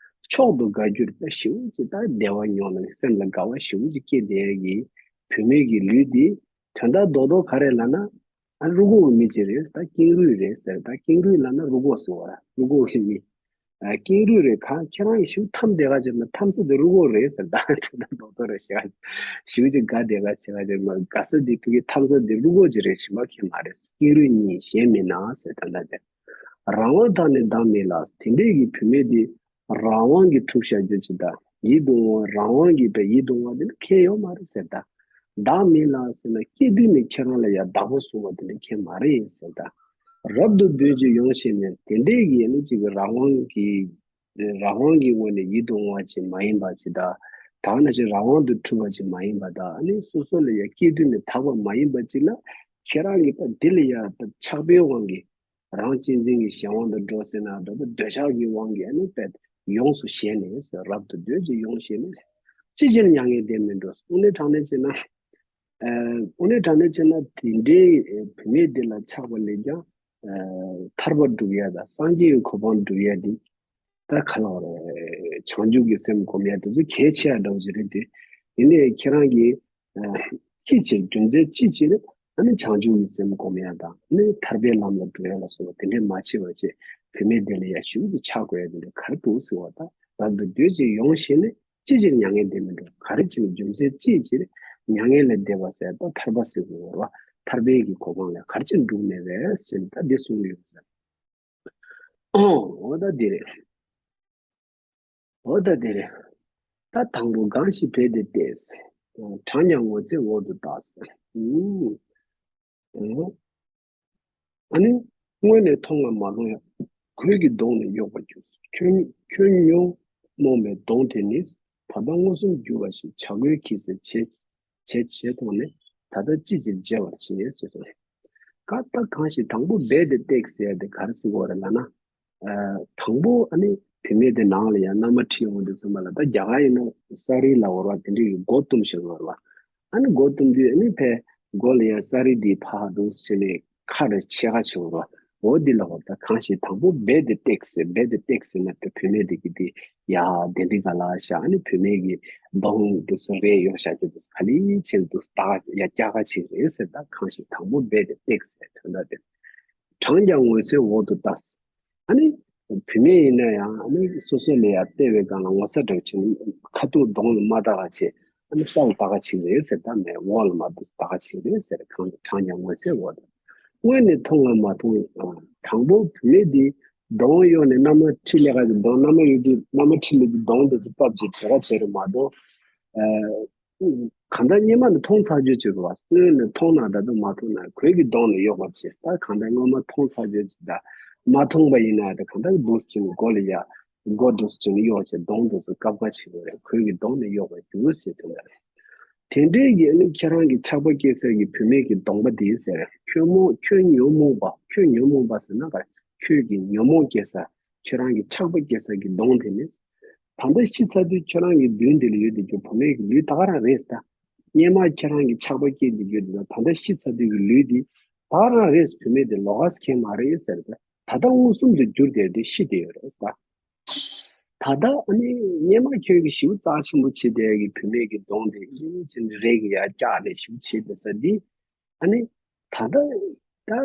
མཆོག་ཏུ་དགའ་གྱུར་ད་ཞེ་པོ་ཅིག་ད་བདེ་བ་མྱོང་ནས་སེམས་ལ་དགའ་བ་ཞེ་པོ་ཅིག་སྐྱེས་བསྡད་ཡ་གི་བུད་མེད་ཀྱི་ལུས་དེ་དོན་དག་རྡོག་རྡོག་ག་རེ་ལབ་ན། ཨ་རུ་ཀོ་གི་མི་ཅིག་རེད། ད་ཀེང་རུས་རེད་ཟེར། ད་ཀེང་རུས་ལབ་ན་རུ་ཀོ་ཟེར་བ་ར། རུ་ཀོ་གི་མི། ཨ་ཀེང་རུས་རེད། ག་ཁྱེད་རང་གིས་ཤུགས་འཐམ་བསྡད་ག་ཅིག་ན་འཐམ་ས་དེ་རུ་ཀོ་རེད་ཟེར། ད་དེ་འདྲ་རྡོག་རྡོག་རེད་ཤག་ཞུ་ཅིག་དགའ་བསྡད་ག་ཅིག་ན་ཅིག་དགའ་ས་དེ་ཕ་གི་འཐམ་ས་དེ་རུ་ཀོ་ཅིག་རེད། གཞན་པ་གང་ཡང་མ་རེད། ཀེང་རུས་གཉིས་གཞན་མིན་ན་ཟེར། ད་ལྟ་དེ་རང་དབང་དག་ནི་བདག་མེད་ལ། དེ་འདྲའི་གི་བུད་མེད་དེ་རང་དབང་གིས་གྲུབ་བཞག་རྒྱུ་ཅིག་དང་། ཡིད་དུ་འོང་བ་རང་དབང་གིས་པའི་ཡིད་དུ་འོང་བ་དེ་ནི་ཁྱེད་ཡོད་མ་རེད་ཟེར། ད་བདག་མེད་ལ་ཟེར་ན་སྐྱེ་དུས་ནས་ཁྱེད་རང་ལ་ཡང་བདག་པོ་བཟུང་བ་དེ་འདྲ་ཁྱེད་མ་རེད་ཟེར། ད་རབ་ཏུ་སྡོད་ཅིང་ཡོངས་བཞེས་ནས། དེ་འདྲའི་གི་ནི་ཅིག་རང་དབང་གི་རང་དབང་གི་ངོས་ནས་ཡིད་དུ་འོང་བ་ཅིག་མ་ཡིན་པ་ཅིག་དང་། ད་ག་ནང་བཞིན་རང་དབང་དུ་གྲུབ་པ་ཅིག་མ་ཡིན་པ་དང་། ཨ་ནི་སོ་སོ་ལ་ཡང་སྐྱེ་དུས་ནས་བདག་པ་མ་ཡིན་པ་ཅིག་ལ་ཁྱེད་རང་གིས་ད་དེ་ལ་ཡང་ད་ཆགས་པའི་དབང་གིས། རང་གཅེས་འཛིན་གྱི་གཞན་དབང་དུ་འགྲོ་ཟེར་ན་འགྲོ། ད་འདོད་ཆགས་ཀྱི་དབང་གིས་ཨ་ནི་དཔེ་ཡོངས་སུ་ཞེན་ནས་ཟེར། རབ་ཏུ་སྡོད་ཅིང་ཡོངས་བཞེས་ནས། ཅི་ཕྱིར་མྱ་ངན་འདས་མི་འགྲོ། དངོས་གནས་དྲང་གནས་བྱས་ན། ཨ་དངོས་གནས་དྲང་གནས་བྱས་ན་དེ་འདྲའི་བུད་མེད་དེ་ལ་ཆགས་པ་ལས་ཀྱང་ཨ་ཐར་པ་སྒྲུབ་ཡ་དང་སངས་རྒྱས་ཀྱི་གོ་འཕང་སྒྲུབ་ཡ་དེ་ད་ག་ལ་བ་རེད། བྱང་ཆུབ་ཀྱི་སེམས་སྒོམ་ཡ་དེ་ཚོ་གལ་ཆེ་ཡ་འདྲ་བོ་ཞིག་རེད་དེ། ཡིན་ནའི་ཁྱེད་རང་གིས་ཨ་ཅི་ཕྱིར་རྒྱུ་མཚན་ཅི་ཕྱིར་ཨ་ནི་བྱང་ཆུབ་ཀྱི་སེམས་སྒོམ་ཡ་དང་ཨ་ནི་ཐར་པའི་ལམ་ལ་འགྲོ་ཡ་ལ་སོགས་པ་དེ་འདྲས་མ་བྱེད་པ་བྱས། བུད་མེད་དེ་ལ་ཡ་ཞིབ་ཏུ་ཆགས་དགོས་ཡ་དེ་འདྲ་ག་རེ་འདུག་ཟེར་བ་དང་། ད་འདི་འདོད་ཅིག་ཡོང་ཞེས་ནས་ཅི་ཕྱིར་མྱ་ངན་འདས་མི་འགྲོ། ག་རེ་བྱས་ནས་རྒྱུ་མཚན་ཅིའི་ཕྱིར་མྱ་ངན་ལས་འདས་པ་ཟེར་ད་ཐར་པ་ཟེར་དགོས་པ་རེད་བ། ཐར་པའི་གི་གོ་འཕང་ལ་ག་རེ་བྱས་ནས་འགྲོ་གི་མེད་པས་ཟེར་ནས་ད་འདི་གསུངས་ཡོད་ཟེར། ཨོ་ད་འདི་རེད། ཨོ་ད་འདི་རེད། ད་དང་པོ་གང་ཞིག་འབད་དེ་བལྟས། གྲངས་ཀྱང་ངོ་ཚའི་འོག་ཏུ་བཏགས། ཨུམ། ཨ་ནི། སྔོན་ནས་མཐོང་ང་མ་མཐོང་ཡང་། གོས་ཀྱི་གདོང་ནི་གཡོགས་པར་གྱུར། ཁྱོད་ཁྱོད་ཉོན་མོངས་པའི་གདོང་དེ་ནི། བར་དོ་མངོན་སུམ་གྱུར་པ་ཞིག་བྱ་རྒོད་གྱིས་ཟེར་བྱེད་བྱེད་བྱེད་མཐོང་ནས། ད་ལྟ་ཅི་ཕྱིར་བརྗེ་བར་བྱེད་ཟེར་སོང་། ཀ་ད་གང་ཞིག་དང་པོ་འབད་དེ་བལྟས་ཟེར་ཡ་དེ་ག་རེ་ཟེར་གྱི་ཡོད་རེད་ལབ་ན། ཨ། དང་པོ་ཨ་ནི་བུད་མེད་དེ་ནང་ལ་ཡང་མནའ་མ་ཁྲིད་ཡོང་དུས་ཙམ་པ་ལ། ད་རྒྱ་གར་ཡིན་ན་ས་རི་ལ་འོར་བ་དེ་འདྲའི་སྒོ་བཏུམས་ཤིག་འོར་བ། ཨ་ནི་སྒོ་བཏུམས་དུས་ཨ་ནི་ཕའི་སྒོ་ལ་ཡང་ས་རི་འདི་ཕར་འདུག་བྱས་ནས་ཁ་རེ་ཕྱེད་ཀ་ཕྱེ་འོར་བ། འོ་འདི་ལ་འོ་ད་གང་ཞིག་དང་པོ་འབད་དེ་བལྟས་ཟེར། འབད་དེ་བལྟས་ཟེར་ན་དེ་བུད་མེད་དེ་གི་དེ་ཡ་དེ་འདྲའི་ག་ལ་བཞག་ཨ་ནི་བུད་མེད་ཀྱི་གདོང་འདུག་སེ་རས་གཡོགས་བཞག་རྒྱུ་འདུག་སེ་ག་ལེ་བྱས་འདུག་སེ་ད་ཡ་སྐྱ་ཀ་ཅིག་རེད་ཟེར། ད་གང་ཞིག་དང་པོ་འབད་དེ་བལྟས་ཟེར་དོན་དག་དེ། གྲངས་ཀྱང་ངོ་ཚའི་འོག་ཏུ་བཏགས། ཨ་ནི། བུད་མེད་ཡིན་ན་ཡང་ཨ་ནི་སོ་སོ་ལ་ཡང་བལྟས་པའི་སྒང་ལ་ངོ་ཚ་འདྲ་བྱས་ནས་ཁ་ཐུག་གདོང་ལ་མ་ལྟ་ག་བྱས། ཨ་ནི་ས་ལ་ལྟ་ག་བྱེད་ཀྱི་རེད་ཟེར། ད་མེད་འོག་ལ་མ་ལྟ་ག་བྱེད་ཀྱི་རེད་ཟེར། གང་གྲངས་ཀྱང་ངོ་ཚའི་འོག་ཏུ། སྔོན་ནས་མཐོང་ང་མ་མཐོང་ཡང་། དང་པོ་བུད་མེད་འདི་གདོང་གཡོགས་ནས་མནའ་མ་ཁྲིད་ལས་ཀ་གི་གདོང་མནའ་མ་ཡོད་དུས་མནའ་མ་ཁྲིད་ལས་ཀྱི་གདོང་དེ་ཚོ་ཕབ་བྱས་བྱེད་ག་བྱེད་རེད་མ་གཏོགས། གང་ལྟར་སྔོན་མ་ནས་མཐོང་ཚར་རྒྱུ་ཅིག་རེད་བ། སྔོན་ནས་མཐོང་ན་ད་དུང་མ་མཐོང་ན་གོས་ཀྱི་གདོང་ནས་གཡོགས་པར་བྱེད། ད་གང་ལྟར་སྔོན་མ་མཐོང་ཚར་རྒྱུ་ཅིག་ད་མ་མཐོང་པ་ཡིན་ན་ད་གང་ལྟར་འདུག་སེ་བྱས་ནས་སྒོ་ལ་ཡ་སྒོ་འདུག་སེ་བྱས་ནས་གཡོགས་བྱས་གདོང་འདུག་སེ་བཀབ་ཀ་བྱེད་དགོས་རེད། གོས་ཀྱི་གདོང་ནས་གཡོགས་པར་འགྱུར་ཟེར་དོན་དག་རེད། དེ་འདྲའི་གི་ནི་ཁྱེད་རང་གི་ཆགས་པ་སྐྱེ་ས་གི་བུད་མེད་ཀྱི་གདོང་པ་དེ་ཟེར། ཁྱོད་མོ་ཁྱོད་ཉོན་མོངས་པ། ཁྱོད་ཉོན་མོངས་པ་ཟེར་ན་ག་ཁྱོད་ཀྱི་ཉོན་མོངས་སྐྱེ་ས། ཁྱོད་རང་གི་ཆགས་པ་སྐྱེ་ས་གི་གདོང་དེ་ནི། ད་ལྟ་ཤི་ཚར་དུས་ཁྱོད་རང་གི་མདུན་དེ་ལ་ཡོད་དེ་རྒྱུ་བུད་མེད་ཀྱི་ལུས་ད་ག་རང་རེད་ད། སྔོན་མ་ཁྱེད་རང་གི་ཆགས་པ་སྐྱེས་དེ་རྒྱུ་དེ་ད་ད་ལྟ་ཤི་ཚར་དུས་ཀྱི་ལུས་དེ་ད་ག་རང་རེད། བུད་མེད་དེ་ལོགས་ཀ་ཁྱེད་མ་རེད་ཟེར་ཏེ། ད་ལྟ་མངོན་སུམ་དུ་གྱུར་བསྡད་དེ་ཤི་བསྡད་ཡོད་རེད་ད། ད་ལྟ་ཨ་ནི་སྔོན་མ་ཁྱོད་ཀྱི་ཞེ་པོ་རྩ་ཆེན་པོ་བྱེད་བསྡད་ཀྱི་བུད་མེད་ཀྱི་གདོང་དེ་ཨིན་ཅི་ནི་རེད་ཀྱི་ཡ་སྐྱག་ལས་ཞེ་པོ་བྱེད་བསྡད་ས་འདི། ཨ་ནི། ད་ལྟ་ད་བྱ་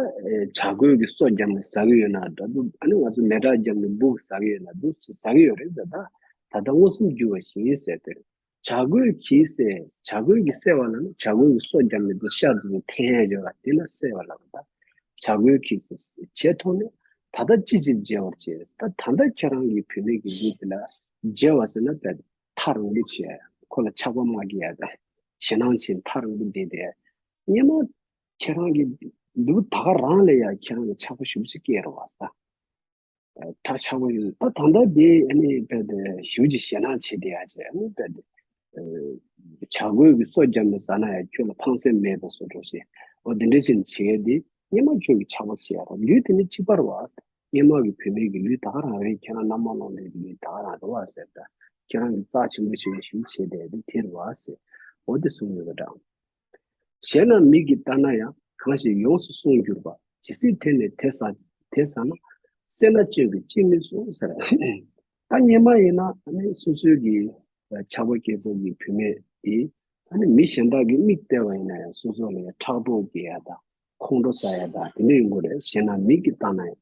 རྒོད་ཀྱི་སོ་བརྒྱབ་ནས་ཟ་གི་ཡོད་ན་འདྲ་འདུག་ཨ་ནི་ང་ཚོ་མེ་སྲེག་བརྒྱབ་ནས་སྦུག་ཟ་གི་ཡོད་ན་འདུག་ཟ་གི་ཡོད་རེད་ད། ད་ད་ལྟ་མངོན་སུམ་གྱུར་པ་ཞིག་ཟེར་དེ་རེད། བྱ་རྒོད་ཀྱིས་བསད། བྱ་རྒོད་ཀྱིས་བསད་པ་ལ་ནི་བྱ་རྒོད་ཀྱི་སོ་བརྒྱབ་ནས་འདུག་ཤ་དུ་འཐེན་ཡ་ཡོད་ལ་དེ་ལ་བསད་པ་ལ་ད། བྱ་རྒོད་ཀྱིས་བསད་བྱས་ཐོག་ནས་ད་ལྟ་ཅི་ཕྱིར་བརྗེ་བར་བྱེད། ད་ད་ལྟ་ཁྱེད་རང་གི་བུད་མེད་ཀྱི་ལུས་དེ་ལ་བརྗེ་བ་ཟེར་ན་ད་ཐག་རིང་པོ་བྱས་ཁོ་ལ་ཆགས་པ་མ་སྐྱེ་ཡ་ད་ཞེད་སྣང་བྱས་ཐག་རིང་པོ་བསྡད་དེ། སྔོན་མ་ཁྱེད་རང་གི་ལུས་ད་ག་རང་ལ་ཡ་ཁྱེད་རང་ལ་ཆགས་པ་ཞེ་པོ་ཅིག་སྐྱེས་རེད་བ་ད། ད་ཆགས་པ་ཡོད། ད་ད་ལྟ་དེ་ཨ་ནི་རྦད་དེ་ཞེ་པོ་ཅིག་ཞེད་སྣང་བྱེད་བསྡད་ཡ་ཅིག་ཨ་ནི་རྦད་དེ། བྱ་རྒོད་ཀྱི་སོ་བརྒྱབ་ནས་ཟ་ན་ཡང་ཁྱོད་ལ་ཕངས་སེམས་མེད་པ་བཟོ་འདྲ་ཞིག་འོ་དེ་འདྲ་ཞིག་བྱེད་ཡ་དེ་སྔོན་མ་ཁྱོད་ཀྱི་ཆགས་པ་བྱེད་ཡ་རེད། ལུས་དེ་ནི་གཅིག་པ་རེད་བ། སྔོན་མ་གི་བུད་མེད་ཀྱི་ལུས་ད་ག་རང་རེད། ཁྱེད་རང་མནའ་མ་སློང་དུས་ཀྱི་ལུས་ད་ག་རང་རེད་བ་ཟེར་ད། ཁྱེད་རང་གི་རྩ་ཆེན་པོ་ཞིག་ལ་ཞེ་པོ་བྱེད་བསྡད་དེ་དེ་རེད་བ་ཟེར། འོ་དེ་གསུངས་ཡོད་པ་འདྲ། གཞན་ན་མིག་གིས་བལྟ་ན་ཡང་། གང་ཞིག་ཡོངས་སུ་བསྲུངས་གྱུར་པ། ཇི་སྲིད་དེ་ནི་དེ་ཟ་དེ་ཟ་ན། སེར་སྣ་ཅན་གྱིས་ཅིས་མི་བསྲུང་ཟེར། ད་སྔོན་མ་ཡིན་ན་ཨ་ནི་སོ་སོའི་གི་ཆགས་པ་སྐྱེ་ས་གི་བུད་མེད་དེ་ཨ་ནི་མི་གཞན་དག་གིས་མིག་བལྟས་པ་ཡིན་ན་ཡང་སོ་སོ་ལ་ཡང་ཕྲག་དོག་སྐྱེ་ཡ་དང་ཁོང་ཁྲོ་ཟ་ཡ་དང་དེ་འདྲ་ཡོང་གི་རེད། གཞན་ན་མིག་གིས་བལྟ་ན་ཡང་།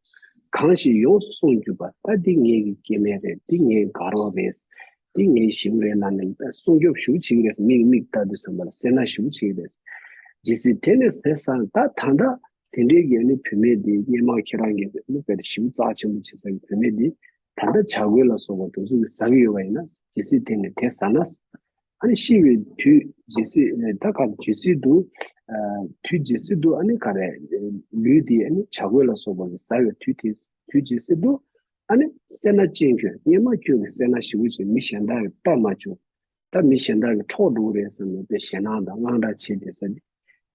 གང་ཞིག་ཡོངས་སུ་བསྲུངས་གྱུར་པ། ད་འདི་ངའི་གི་སྐྱེ་དམན་རེད། འདི་ངའི་གར་བ་རེད། འདི་ངའི་ཞེ་པོ་རེད་ལབ་ནས་སྲུང་སྐྱོབ་ཞེ་པོ་བྱེད་ཀྱི་རེད། མིག་མིག་ལྟ་དུས་ཙམ་པ་ལ་སེར་སྣ་ཞེ་པོ་བྱེད་ཀྱི་རེད། ཇི་སྲིད་དེ་ནི་དེ་ཟ་ན། ད་ད་ལྟ་དེ་འདྲའི་གི་ནི་བུད་མེད་འདི་སྔོན་མ་ཁྱེད་རང་གིས་ནི་དཔེ་ཞེ་པོ་རྩ་ཆེན་པོ་བྱེད་ས་གི་བུད་མེད་འདི་ད་ལྟ་བྱ་རྒོད་ལ་སོགས་པ་དེ་ཚོ་གིས་ཟ་གི་ཡོད་པ་ཡིན་ན། ཇི་སྲིད་དེ་ནི་དེ་ཟ་ན། ཨ་ནི་ཤི་བའི་དུས་ཇི་སྲིད་ད་ག་ཇི་སྲིད་དུ། དུས་ཇི་སྲིད་དུ་ཨ་ནི་ག་རེ། ལུས་འདི་ཨ་ནི་བྱ་རྒོད་ལ་སོགས་པ་གིས་ཟ་བའི་དུས་དེ་དུས་ཇི་སྲིད་དུ། ཨ་ནི་སེར་སྣ་ཅན་ཁྱོད་སྔོན་མ་ཁྱོད་ཀྱི་སེར་སྣ་ཞེ་པོ་ཅིག་མི་གཞན་དག་གིས་ལྟ་མ་བྱུང་། ད་མི་གཞན་དག་གིས་འཕྲོག་འགྲོ་གི་རེད་བསམ་ནས་དཔེ་ཞེད་སྣང་དང་དངངས་སྐྲག་བྱེད་བསྡད་ས་འདི།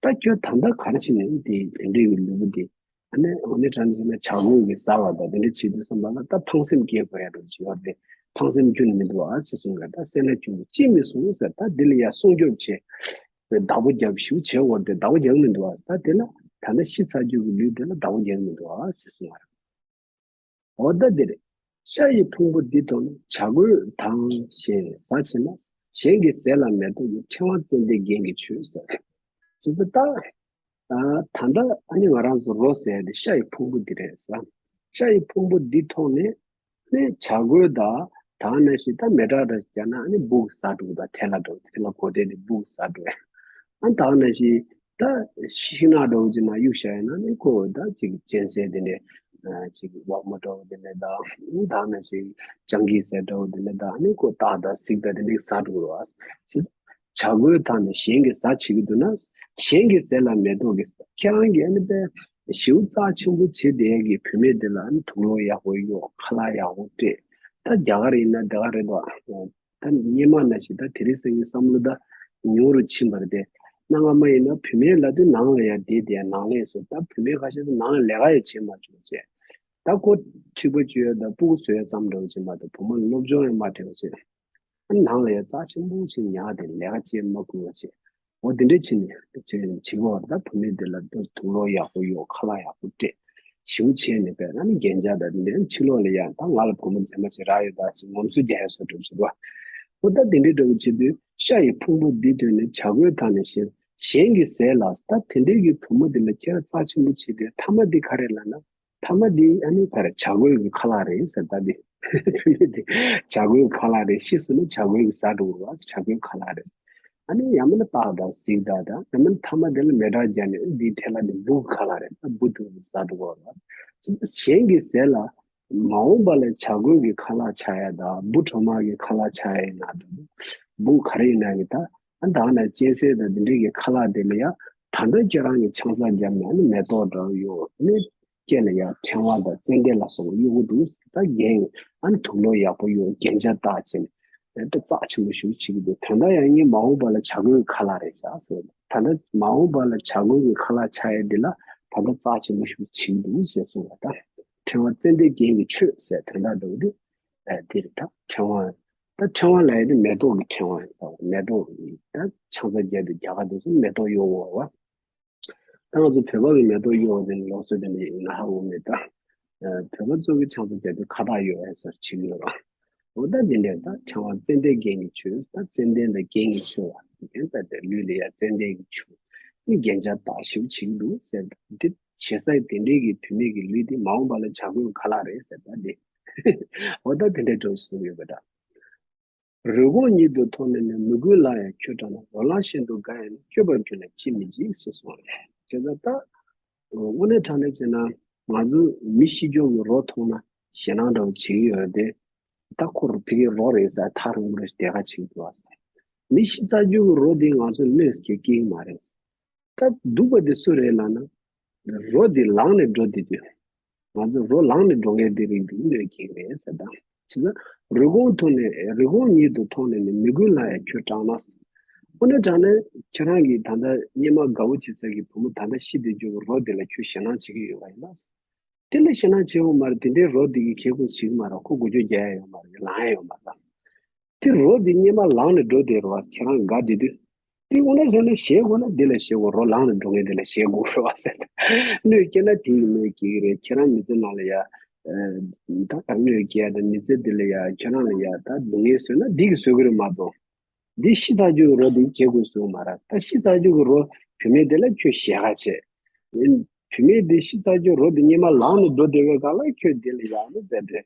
ད་ཁྱོད་ད་ལྟ་ག་རེ་བྱས་ནས་འདི་དེ་འདྲའི་གི་ལུས་པོ་འདི་ཨ་ནི་འོ་ནི་དྲང་བྱས་ན་བྱ་རྒོད་ཀྱིས་ཟ་བ་དང་དེ་འདྲ་བྱེད་དུས་ཙམ་པ་ལ་ད་ཕངས་སེམས་སྐྱེ་དགོས་ཡ་འདྲ་བྱེད་ཡོད་དེ། ཕངས་སེམས་ཁྱོན་ནས་མི་འདུག་ཨ་ཅེས་གསུངས་པས། ད་སེར་སྣ་ཁྱོད་ཀྱིས་ཅིས་མི་བསྲུང་ཟེར། ད་འདི་ལ་ཡ་སྲུང་སྐྱོབ་བྱེད། བདག་པོ་རྒྱབ་ཞུ་བྱེད་འོར་དེ་བདག་པོ་རྒྱག་མི་འདུག་ཨ། ད་དེ་ལ་ད་ལྟ་ཤི་ཚར་རྒྱུ་གི་ལུས་དེ་ལ་བདག་པོ་རྒྱག་མི་འདུག་ཨ་ཞེས་གསུངས་པ་རེད། འོ་ད་འདིར་ཤ་ཡི་ཕུང་པོ་འདི་དང་ནི་བྱ་རྒོད་དང་ཞེས་ཟ་བྱེད་ན། གཞན་གྱི་ཟས་ལ་མེ་ཏོག་གི་ཕྲེང་བ་ཙམ་དེ་རྒྱན་གྱིས་ཆོད་ཟེར། ཅེས་ཟེར་ད། ད་ལྟ་ཨ་ནི་ང་རང་ཚོ་རོ་ཟེར་ཡ་དེ་ཤ་ཡི་ཕུང་པོ་འདི་རེད་ཟེར། ཤ་ཡི་ཕུང་པོ་འདི་མཐོང་ནས་ནི་བྱ་རྒོད་དང་། ད་ག་ནང་བཞིན་ད་མེ་སྲེག་དང་བརྒྱབ་ན་ནི་སྦུག་ཟ་འགྲོ་གི། ད་ཐལ་ལ་འགྲོ། ཐལ་ལ་གོ་དེ་ནི་སྦུག་ཟ་འགྲོ། ཨ་ད་ག་ནང་བཞིན་ད་ཤིང་ནགས་འདྲ་བོ་ཅིག་ནང་གཡུག་བཞག་ཡིན་ན་ནི་ཁོ་ད་ཅིག་གཅན་གཟན་དེ་འདྲས། ཨ་ཅིག་ཝ་མོ་འདྲ་བོ་དེ་འདྲས་དང་། ད་ག་ནང་བཞིན་སྤྱང་ཀི་ཟེར་འདྲ་བོ་དེ་འདྲས་དང་། ནི་ཁོ་སྟག་དང་གཟིག་དང་དེ་འདྲས་ཟ་འགྲོ་གི་རེད་བ། བྱ་རྒོད་དང་ནི་གཞན་གྱིས་ཟ་བྱེད་ཀྱི་འདུག་ན། གཞན་གྱི་ཟས་ལ་མེ་ཏོག་གིས། ཁྱེད་རང་གིས་ཨ་ནི་པས་ཞེའུ་རྩ་ཆེན་པོ་བྱེད་བསྡད་ཀྱི་བུད་མེད་དེ་ལ་ཨ་ནི་དུག་ལོག་ཡག་པོ་གཡོགས། ཁ་ལག་ཡག་པོ་སྤྲད། ད་རྒྱ་གར་ཡིན་ན་དེ་ག་རེད་དོ། ད་སྔོན་མ་ནང་བཞིན་ད་དེ་རིང་སང་ཉིན་བསམ་བློ་ད་ཉུང་རུ་ཕྱིན་པ་རེད་དེ། གནའ་སྔ་མ་ཡིན་ན་བུད་མེད་ལབ་དུས་ནང་ལ་ཡ་བསྡད་བསྡད། ནང་ལས་སུ་ད་བུད་མེད་ཁ་ཤས་ཚོ་ནང་ལ་ལས་ཀ་ཡང་བྱེད་མ་བཅུག་བྱས། ད་ཁོ་ཁྲིད་པ་བཅུག་ཡ་དང་ཕྲུ་གུ་བཟོ་ཡ་ཙམ་འདྲ་བོ་བྱེད་མ་གཏོགས་བུ་མོ་ལ་སློབ་སྦྱོང་ཡང་མ་སྤྲད་པ་བྱས། ཨ་ནང་ལ་ཡ་རྩ་ཆེན་པོ་ཞིག་ཉར་ཏེ་ལས་ཀ་བྱེད་མ་དགོས་པ་བྱས། འོ་དེ་འདྲས་བྱས་ནས་བྱེད་བྱེད་དགོས་པ་རེད། ད་བུད་མེད་དེ་ལ་དུག་ལོག་ཡག་པོ་གཡོགས། ཁ་ལག་ཡག་པོ་སྤྲད། ཞེ་པོ་བྱས་ནས་བས་ན་ནི་རྒྱན་ཆ་དང་དེ་འདྲས། ཕྱི་ལོགས་ལ་ཡ་ད་ང་ལ་བུ་མོ་མཛེས་མ་ཞིག་རག་ཡོད་ད་ཟེར་ངོམ་སོ་རྒྱག་ཡ་བཟོ་འདྲ་བྱེད་དགོས། འོ་ད་དེ་འདྲས་འདྲ་བོ་བྱེད་དུས་ཤ་ཡི་ཕུང་པོ་འདི་ཐོན་ནས་བྱ་རྒོད་དང་ནི་གཞན། གཞན་གྱི་ཟས་ལ། ད་དེ་འདྲས་ཀྱི་བུ་མོ་དེ་ལ་ཁྱེད་རང་རྩ་ཆེན་པོ་བྱེད་དུས་མཐའ་མ་འདི་ག་རེ་ལབ་ན། མཐའ་མ་འདི་ཨ་ནི་ག་རེ། བྱ་རྒོད་ཀྱི་ཁ་ལག་རེད་ཟེར། ད་འདི་བུད་མེད་འདི་བྱ་རྒོད་ཀྱི་ཁ་ལག་རེད། ཤི་སོང་ན་བྱ་རྒོད་ཀྱིས་ཟ་འགྲོ་གི་རེད་བ། བྱ་རྒོད་ཁ་ལག་རེད། ཨ་ནི་ཡང་མིན་ན་སྟག་དང་གཟིག་དང་། ད་ཡང་མིན་ན་མཐའ་མ་དེ་ལ་མེ་སྲེག་བརྒྱབ་ནས་འདི་ཐལ་ལ་འདི་སྦུག་གི་ཁ་ལག་རེད། ད་སྦུག་འདི་ཟ་འགྲོ་གི་རེད་བ། གཞན་གྱི་ཟས་ལ། མ་འོངས་པ་ལ་བྱ་རྒོད་ཀྱི་ཁ་ལག་ཆགས་ཡ་དང་འབུ་གྲོག་མ་གི་ཁ་ལག་ཆགས་ཡ་ཡིན་ན་འདུག་སྦུག་ག་རེ་ཡིན་ན་གི་ད། ཨ་ད་ནི་གཅན་གཟན་དང་འདི་འདྲའི་གི་ཁ་ལག་དེ་ལ་ཡ། ད་ལྟ་ཁྱེད་རང་གིས་ཆང་ས་བརྒྱབ་ནས་ཨ་ནི་མེ་ཏོག་འདྲ་བོ་གཡོགས། ཨ་ནི་སྐེ་ལ་ཡ་ཕྲེང་བ་དང་ཙན་དན་ལ་སོགས་པ་གཡོགས་ཀྱི་འདུག་ད་རྒྱན་ཨ་ནི་དུག་ལོག་ཡག་པོ་གཡོགས། རྒྱན་ཆ་བཏགས་བྱས་ནས་ད་རྩ་ཆེན་པོ་ཞིག་བྱེད་ཀྱི་འདུག་དོན་དག་ཡང་ངས་མ་འོངས་པ་ལ་བྱ་རྒོད་ཀྱི་ཁ་ལག་རེད་བཞག་ཟེར། ད་ལྟ་མ་འོངས་པ་ལ་བྱ་རྒོད་ཀྱི་ཁ་ལག་ཆགས་ཡ་འདི་ལ་ད་ལྟ་རྩ་ཆེན་པོ་ཞིག་བྱེད་ཀྱི་འདུག་ཟེར་གསུངས་པ། ད་ཕྲེང་བ་ཙན་དན་རྒྱན་གྱིས་མཆོད་ཟེར་དོན་དག་འདུག་འདི། ཨ་དེ་རེད། ད་ཕྲེང་བ། ད་ཕྲེང་བ་ལབ་ཡ་དེ་མེ་ཏོག་གི་ཕྲེང་བ་ཡིན་པ། མེ་ཏོག་གི་ད་ཆང་ས་རྒྱག་དུས་རྒྱ་གར་དུ་མེ་ཏོག་གཡོགས་པ་བ། ད་ང་ཚོ་བོད་པ་གི་མེ་ཏོག་གཡོགས་པ་དེ་ནི་ལུགས་སྲོལ་དེ་འདྲ་ཡིན་ན་ཧ་གོ་མེད་ད། ཨ་བོད་པ་ཚོ་གི་ཆང་ས་རྒྱག་དུས་ཁ་བཏགས་གཡོགས་ཡ་སོགས་བྱེད་ཀྱི་ཡོད་ར། འོ་ད་དེ་འདྲ་ད་ཕྲེང་བ་ཙན་དན་རྒྱན་གྱིས་མཆོད། ད་ཙན་དན་དང་རྒྱན་གྱིས་མཆོད་པ། རྒྱན་ད་དེ་ལུས་ལ་ཡ་ཙན་དན་གྱིས་མཆོད། ནི་རྒྱན་ཆ་བཏགས་ཞིབ་བྱེད་ཀྱི་འདུག་ཟེར། འདི་བྱེད་ས་དེ་འདྲའི་གི་བུད་མེད་ཀྱི་ལུས་འདི་མ་འོངས་པ་ལ་བྱ་རྒོད་ཁ་ལག་རེད་ཟེར། ད་འདི་འོ་ད་དེ་འདྲའི་འགྲོ་གསུངས་ཡོད་པ་འདྲ། རོལ་གོང་ཉིད་དུ་མཐོང་ནས་ནི། མི་མགོའི་ལ་ཡང་ཁྱོད་དྲངས་ན། རོ་ལངས་ཤིན་ཏུ་དགའ་ཡང་ནི། སྐྱོབ་པར་གྱུར་ནས་ཅིས་མི་འཇིགས་ཟེར་གསུངས། བྱས་ཙང་ད་དངོས་གནས་དྲང་གནས་བྱས་ན་ང་ཚོ་མི་ཤི་རྒྱུ་གི་རོ་མཐོང་ན་ཞེད་སྣང་འདྲ་བོ་བྱེད་ཀྱི་ཡོད་རེད་དེ། ད་ཁོ་རོ་ཕ་གི་རོ་རེད་ཟེར་ཐག་རིང་པོ་རེ་བསྡད་ཁ་བྱེད་ཀྱི་འདུག་བ། མི་ཤི་ཚར་རྒྱུ་གི་རོ་དེ་ང་ཚོ་གནོད་སྐྱེལ་གྱི་མ་རེད། ད་སྡུག་པ་དེ་སུ་རེད་ལབ་ན། རོ་དེ་ལངས་ནས་འགྲོ་བསྡད་དུས། ང་ཚོ་རོ་ལངས་ནས་འགྲོ་མཁན་དེ་རིགས་དེ་གནོད་སྐྱེལ་རེད་ཟེར། ད་བྱས་ཙང་རོལ་གོང་མཐོང་ནས། རོལ་གོང་ཉིད་དུ་མཐོང་ནས་ནི། མི་མགོའི་ལ་ཡང་ཁྱོད་དྲངས་ན། དངོས་གནས་དྲང་གནས་ཁྱེད་རང་གིས་ད་ལྟ་སྔོན་མ་དགའ་བོ་བྱེད་ས་གི་བུ་མོ་ད་ལྟ་ཤི་བསྡད་རྒྱུ་གི་རོ་དེ་ལ་ཁྱོད་ཞེད་སྣང་བྱེད་ཀྱི་ཡོད་པ་ཡིན་ན། དེ་ལ་ཞེད་སྣང་བྱེད་ཡོང་མ་རེད། དེ་འདྲའི་རོ་དེ་གིས་གྱོང་གུན་བྱེད་ཀྱི་མ་རེད། ཁོ་འགུལ་སྐྱོད་རྒྱག་ཡ་ཡོད་མ་རེད། ལངས་ཡ་ཡོད་མ་རེད། དེ་རོ་དེ་སྔོན་མ་ལངས་ནས་འགྲོ་བསྡད་རེད་བ། ཁྱེད་རང་དགའ་བསྡད་དུས། དེ་འོ་ན་བྱས་ན་ཞེད་དགོས་ན་འདི་ལ་ཞེད་དགོས། རོ་ལངས་ནས་འགྲོ་མཁན་དེ་ལ་ཞེད་དགོས་རེད་བ་ཟེར། གནོད་སྐྱེལ་ན་དེ་ཡིས་གནོད་སྐྱེལ་གྱི་རེད། ཁྱེད་རང་མི་ཚེ་ནང་ལ་ཡ། ཨ་ད་ག་གནོད་སྐྱེལ་ཡ་དང་མི་ཚེ་འདི་ལ་ཡ་ཁྱེད་རང་ལ་ཡ་ད་སྡུག་བསྔལ་བཟོས་ན་འདི་གིས་བཟོ་གི་རེད་མ་གཏོགས། འདི་ཤི་ཚར་རྒྱུ་གི་རོ་འདི་གྱོང་གུན་བཟོ་གི་མ་རེད། ད་ཤི་ཚར་རྒྱུ་གི་རོ་བུད་མེད་དེ་ལ་ཁྱོད་ཞེད་ཁ་བྱེད། བུད་མེད་འདི་ཤི་ཚར་རྒྱུ་རོ་འདི་སྔོན་མ་ལངས་ནས་འགྲོ་བསྡད་པའི་སྒང་ལ་ཁྱོད་འདི་ལ་ཡ་ནི་བསྡད་དེ།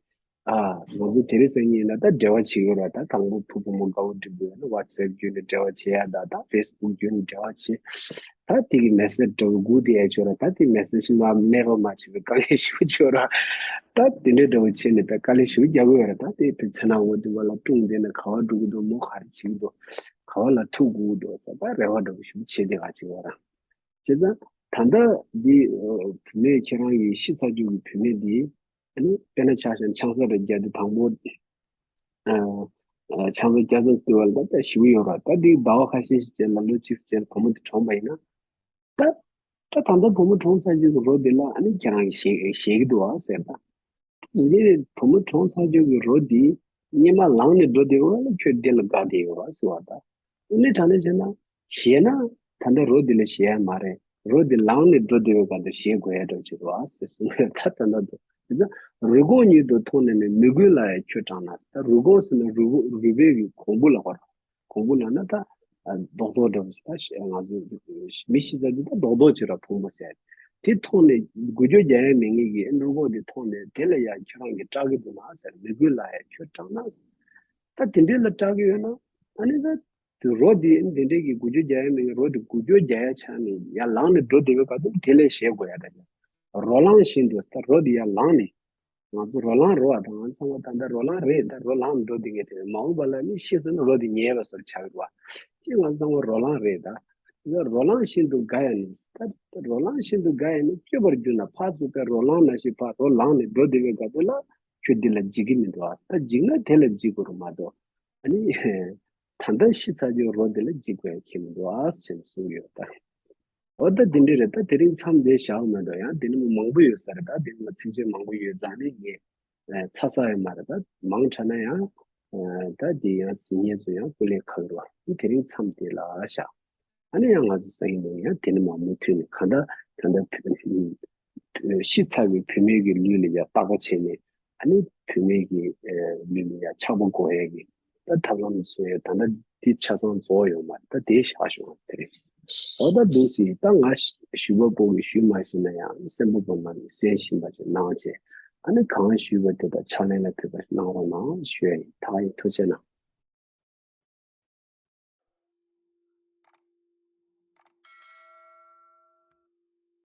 ཨ་ང་ཚོ་དེ་རིང་སང་ཉིན་ལ་ད་འབྲེལ་བ་བྱེད་ཀྱི་རེད། ད་དང་པོ་ཕུ་བུ་མོ་དགའ་བོ་འགྲིག་པོ་ཡོད་ན་WhatsApp་བརྒྱུད་ནས་འབྲེལ་བ་བྱེད་ཡ། ད་ད་Facebook་བརྒྱུད་ནས་འབྲེལ་བ་བྱེད། ད་དེ་གི་message་འདྲ་བོ་སྒུག་བསྡད་ཡ་ཅིག་ཡོད་ར། ད་དེ་message་མ་གནས་སྤོ་མ་བྱེད་པའི་དཀའ་ངལ་ཞེ་པོ་ཅིག་ཡོད་ར། ད་དེ་འདྲའི་འདྲ་བོ་བྱས་ནས་ད་དཀའ་ལས་ཞེ་པོ་རྒྱག་གི་ཡོད་ར། ད་དེ་དཔེ་མཚན་ནག་འོ་དེ་བ་ལ་ཀྲུང་བསྡད་ནས་ག་བ་འགྲོ་གི་འདུག་མོ་ག་རེ་བྱེད་ཀྱི་འདུག་ག་བ་ལ་ཐུག་དགོས་ཀྱི་འདུག་ཟེར་ད་རེ་བ་འདྲ་བོ་ཞེ་པོ་བྱེད་བསྡད་ག་ཅིག་ཡོད་ར། བྱས་ཙང་ད་ལྟ་འདི་བུད་མེད་ཁྱེད་རང་གི་ཤི་ཚར་རྒྱུ་གི་བུད་མེད་འདི་ཨ་ནི་དཔེར་ན་ཆ་བཞག་ན་ཆང་ས་རེ་བརྒྱབ་དུས་དང་པོ། ཨ་ཨ་ཆང་ས་རྒྱག་ས་ཟེར་བ་ལ་ད་ཞེ་པོ་ཡོད་ར། ད་འདི་ཟླ་བ་ཁ་ཤས་ཤིག་རྗེས་ལ་ལོ་གཅིག་རྗེས་ལ་བུ་མོ་དེ་གྲོངས་པ་ཡིན་ན། ད་ད་ད་ལྟ་བུ་མོ་གྲོངས་ཚར་རྒྱུ་གི་རོ་དེ་ལ་ཨ་ནི་ཁྱེད་རང་གིས་ཞེད་ཞེད་ཀྱི་འདུག་ཨ་ཟེར་ད། འདི་བུ་མོ་གྲོངས་ཚར་རྒྱུ་གི་རོ་འདི་སྔོན་མ་ལངས་ནས་འགྲོ་བསྡད་པ་ལ་ཁྱོད་འདི་ལ་དགའ་བསྡད་ཡོད་ར་ཟེར་བ་ད། དངོས་གནས་དྲང་གནས་བྱས་ན་ཞེད་ན་ད་ལྟ་རོ་འདི་ལ་ཞེད་ཡ་མ་རེད། རོ་འདི་ལངས་ནས་འགྲོ་བསྡད་པའི་སྒང་དུ་ཞེད་དགོས་ཡ་འདྲ་བོ་ཅིག་རེད་བ་ཟེར་གསུངས་ཡོད། ད་ད་ལྟ་འདུག་དེ་ཚོ་རོལ་གོང་ཉིད་དུ་མཐོང་ནས་ནི། མི་མགོའི་ལ་ཡང་ཁྱོད་དྲངས་ན། ད་རོལ་གོང་ཟེར་ན་རུས་པ་རུས་པའི་གི་གོང་བུ་ལ་བར། གོང་བུ་ལ་ན་ད་རྡོག་རྡོག་འདྲ་བོ་ཞིག་ད་ང་ཚོ་མི་ཤི་ཚར་དུས་ད་རྡོག་རྡོག་ཅིག་ར་ཕུང་པོ་ཟེར། དེ་མཐོང་ནས་འགུལ་སྐྱོད་རྒྱག་ཡ་མེད་མཁན་གྱི་ཨེ་ནོར་ཁོག་དེ་མཐོང་ནས་དེ་ལ་ཡ་ཁྱོད་རང་གིས་སྐྲག་གི་འདུག་ན་ཟེར། མི་དགོས་ལབ་ཡ། ཁྱོད་སྐྲག་ན་ཟེར། ད་དེ་འདྲས་ལ་སྐྲག་གི་ཡོད་ན་ཨ་ནི་ད་དེ་རོ་དེ་ཨེ་འདི་འདྲས་ཀྱི་འགུལ་སྐྱོད་རྒྱག་ཡ་མེད་མཁན་རོ་དེ་འགུལ་སྐྱོད་རྒྱག་ཡ་ཆགས་ནས་ཡར་ལངས་ནས་འགྲོ་བསྡད་པའི་སྐབས་དེ་དེ་ལས་ཞེད་དགོས་ཡ་ད་ཡ། རོ་ལངས་བཞིན་དུ་ད་རོ་དེ་ཡར་ལངས་ནས། ང་ཚོ་རོ་ལངས་རོ་བ་དང་ང་ཚང་མ་ད་ལྟ་རོ་ལངས་རེད། ད་རོ་ལངས་འགྲོ་འདི་གས་དེ་མ་འོངས་པ་ལ་ནི་ཤེས་སོང་ན་རོ་དེ་ཉལ་བ་སོར་ཆགས་རེད་བ། ཅི་ང་ཚང་མ་རོ་ལངས་རེད་ད། ད་རོ་ལངས་བཞིན་དུ་དགའ་ཡ་ནི་ད་རོ་ལངས་བཞིན་དུ་དགའ་ཡ་ནི་སྐྱོ་བར་གྱུར་ན་ཕར་ཚུར་པའི་རོ་ལངས་ན་ཞིག་ཕར་རོ་ལངས་ནས་འགྲོ་བསྡད་པའི་སྐབས་དེ་ལ་ཁྱོད་འདི་ལ་འཇིགས་ཀྱི་མི་འདུག་ཨ། ད་འཇིགས་ན་དེ་ལ་འཇིགས་དགོས་རུ་མ་གཏོགས་ཨ་ནི་ད་ལྟ་ཤི་ཚར་རྒྱུའི་རོ་འདི་ལ་འཇིགས་དགོས་ཡ་ཁྱད་མི་འདུག་ཨ་ཟེར་ནས་གསུངས་ཡོད་ད། འོ་ད་དེ་འདྲ་རེད། ད་དེ་རིང་མཚམས་འདིར་བཞག་མ་གཏོགས་ཡང་དེ་ནི་མང་པོ་ཡོད་ས་རེད། ད་དེ་ནི་མ་ཚིགས་བཅད་མང་པོ་ཡོད་ཙང་ནི་ངས་ཚར་ས་ཡོད་མ་རེད། ད་མང་དྲགས་ན་ཡང་ད་དེ་ཡང་ཟིན་ངེས་ཚོ་ཡང་སྐུ་ལས་ཁག་རེད་བ། དེ་རིང་མཚམས་དེ་ལ་བཞག་ཨ་ནི་ཡང་ང་ཚོ་སང་ཉིན་ཡང་དེ་ནི་མ་མུ་མཐུད་ནས་གང་ལྟར་ད་ལྟ་ཤི་ཚར་བའི་བུད་མེད་ཀྱི་ལུས་ལ་ཡང་བརྟག་པ་བྱས་ནས་ཨ་ནི་བུད་མེད་ཀྱི་ལུས་ལ་ཡང་ཆགས་པ་འགོག་ཡས་ཀྱི་ད་ཐབས་ལམ་བཟོ་ཡས་ད་ལྟ་འདི་ཆ་ཚང་རྫོགས་ཡོད་མ་རེད། ད་དེ་བཞག་ཞོག་དེ་རེད། འོ་ད་འདུག་སེ་ད་ང་ཞུ་བ་པོ་གིས་ཞུས་མ་ཤེས་ན་ཡང་སེམས་པ་པོ་མ་ནི་གསན་བཞིན་པ་ཞིག་གནང་བྱས་ཨ་ནི་གང་ཞུས་པ་དེ་དག་ཕྱག་ལེན་ལ་ཕེབས་པ་ཞིག་གནང་རོགས་གནང་ཞུ་ཡ་ཡིན། ད་ཡིན་ཐུགས་རྗེ་གནང་།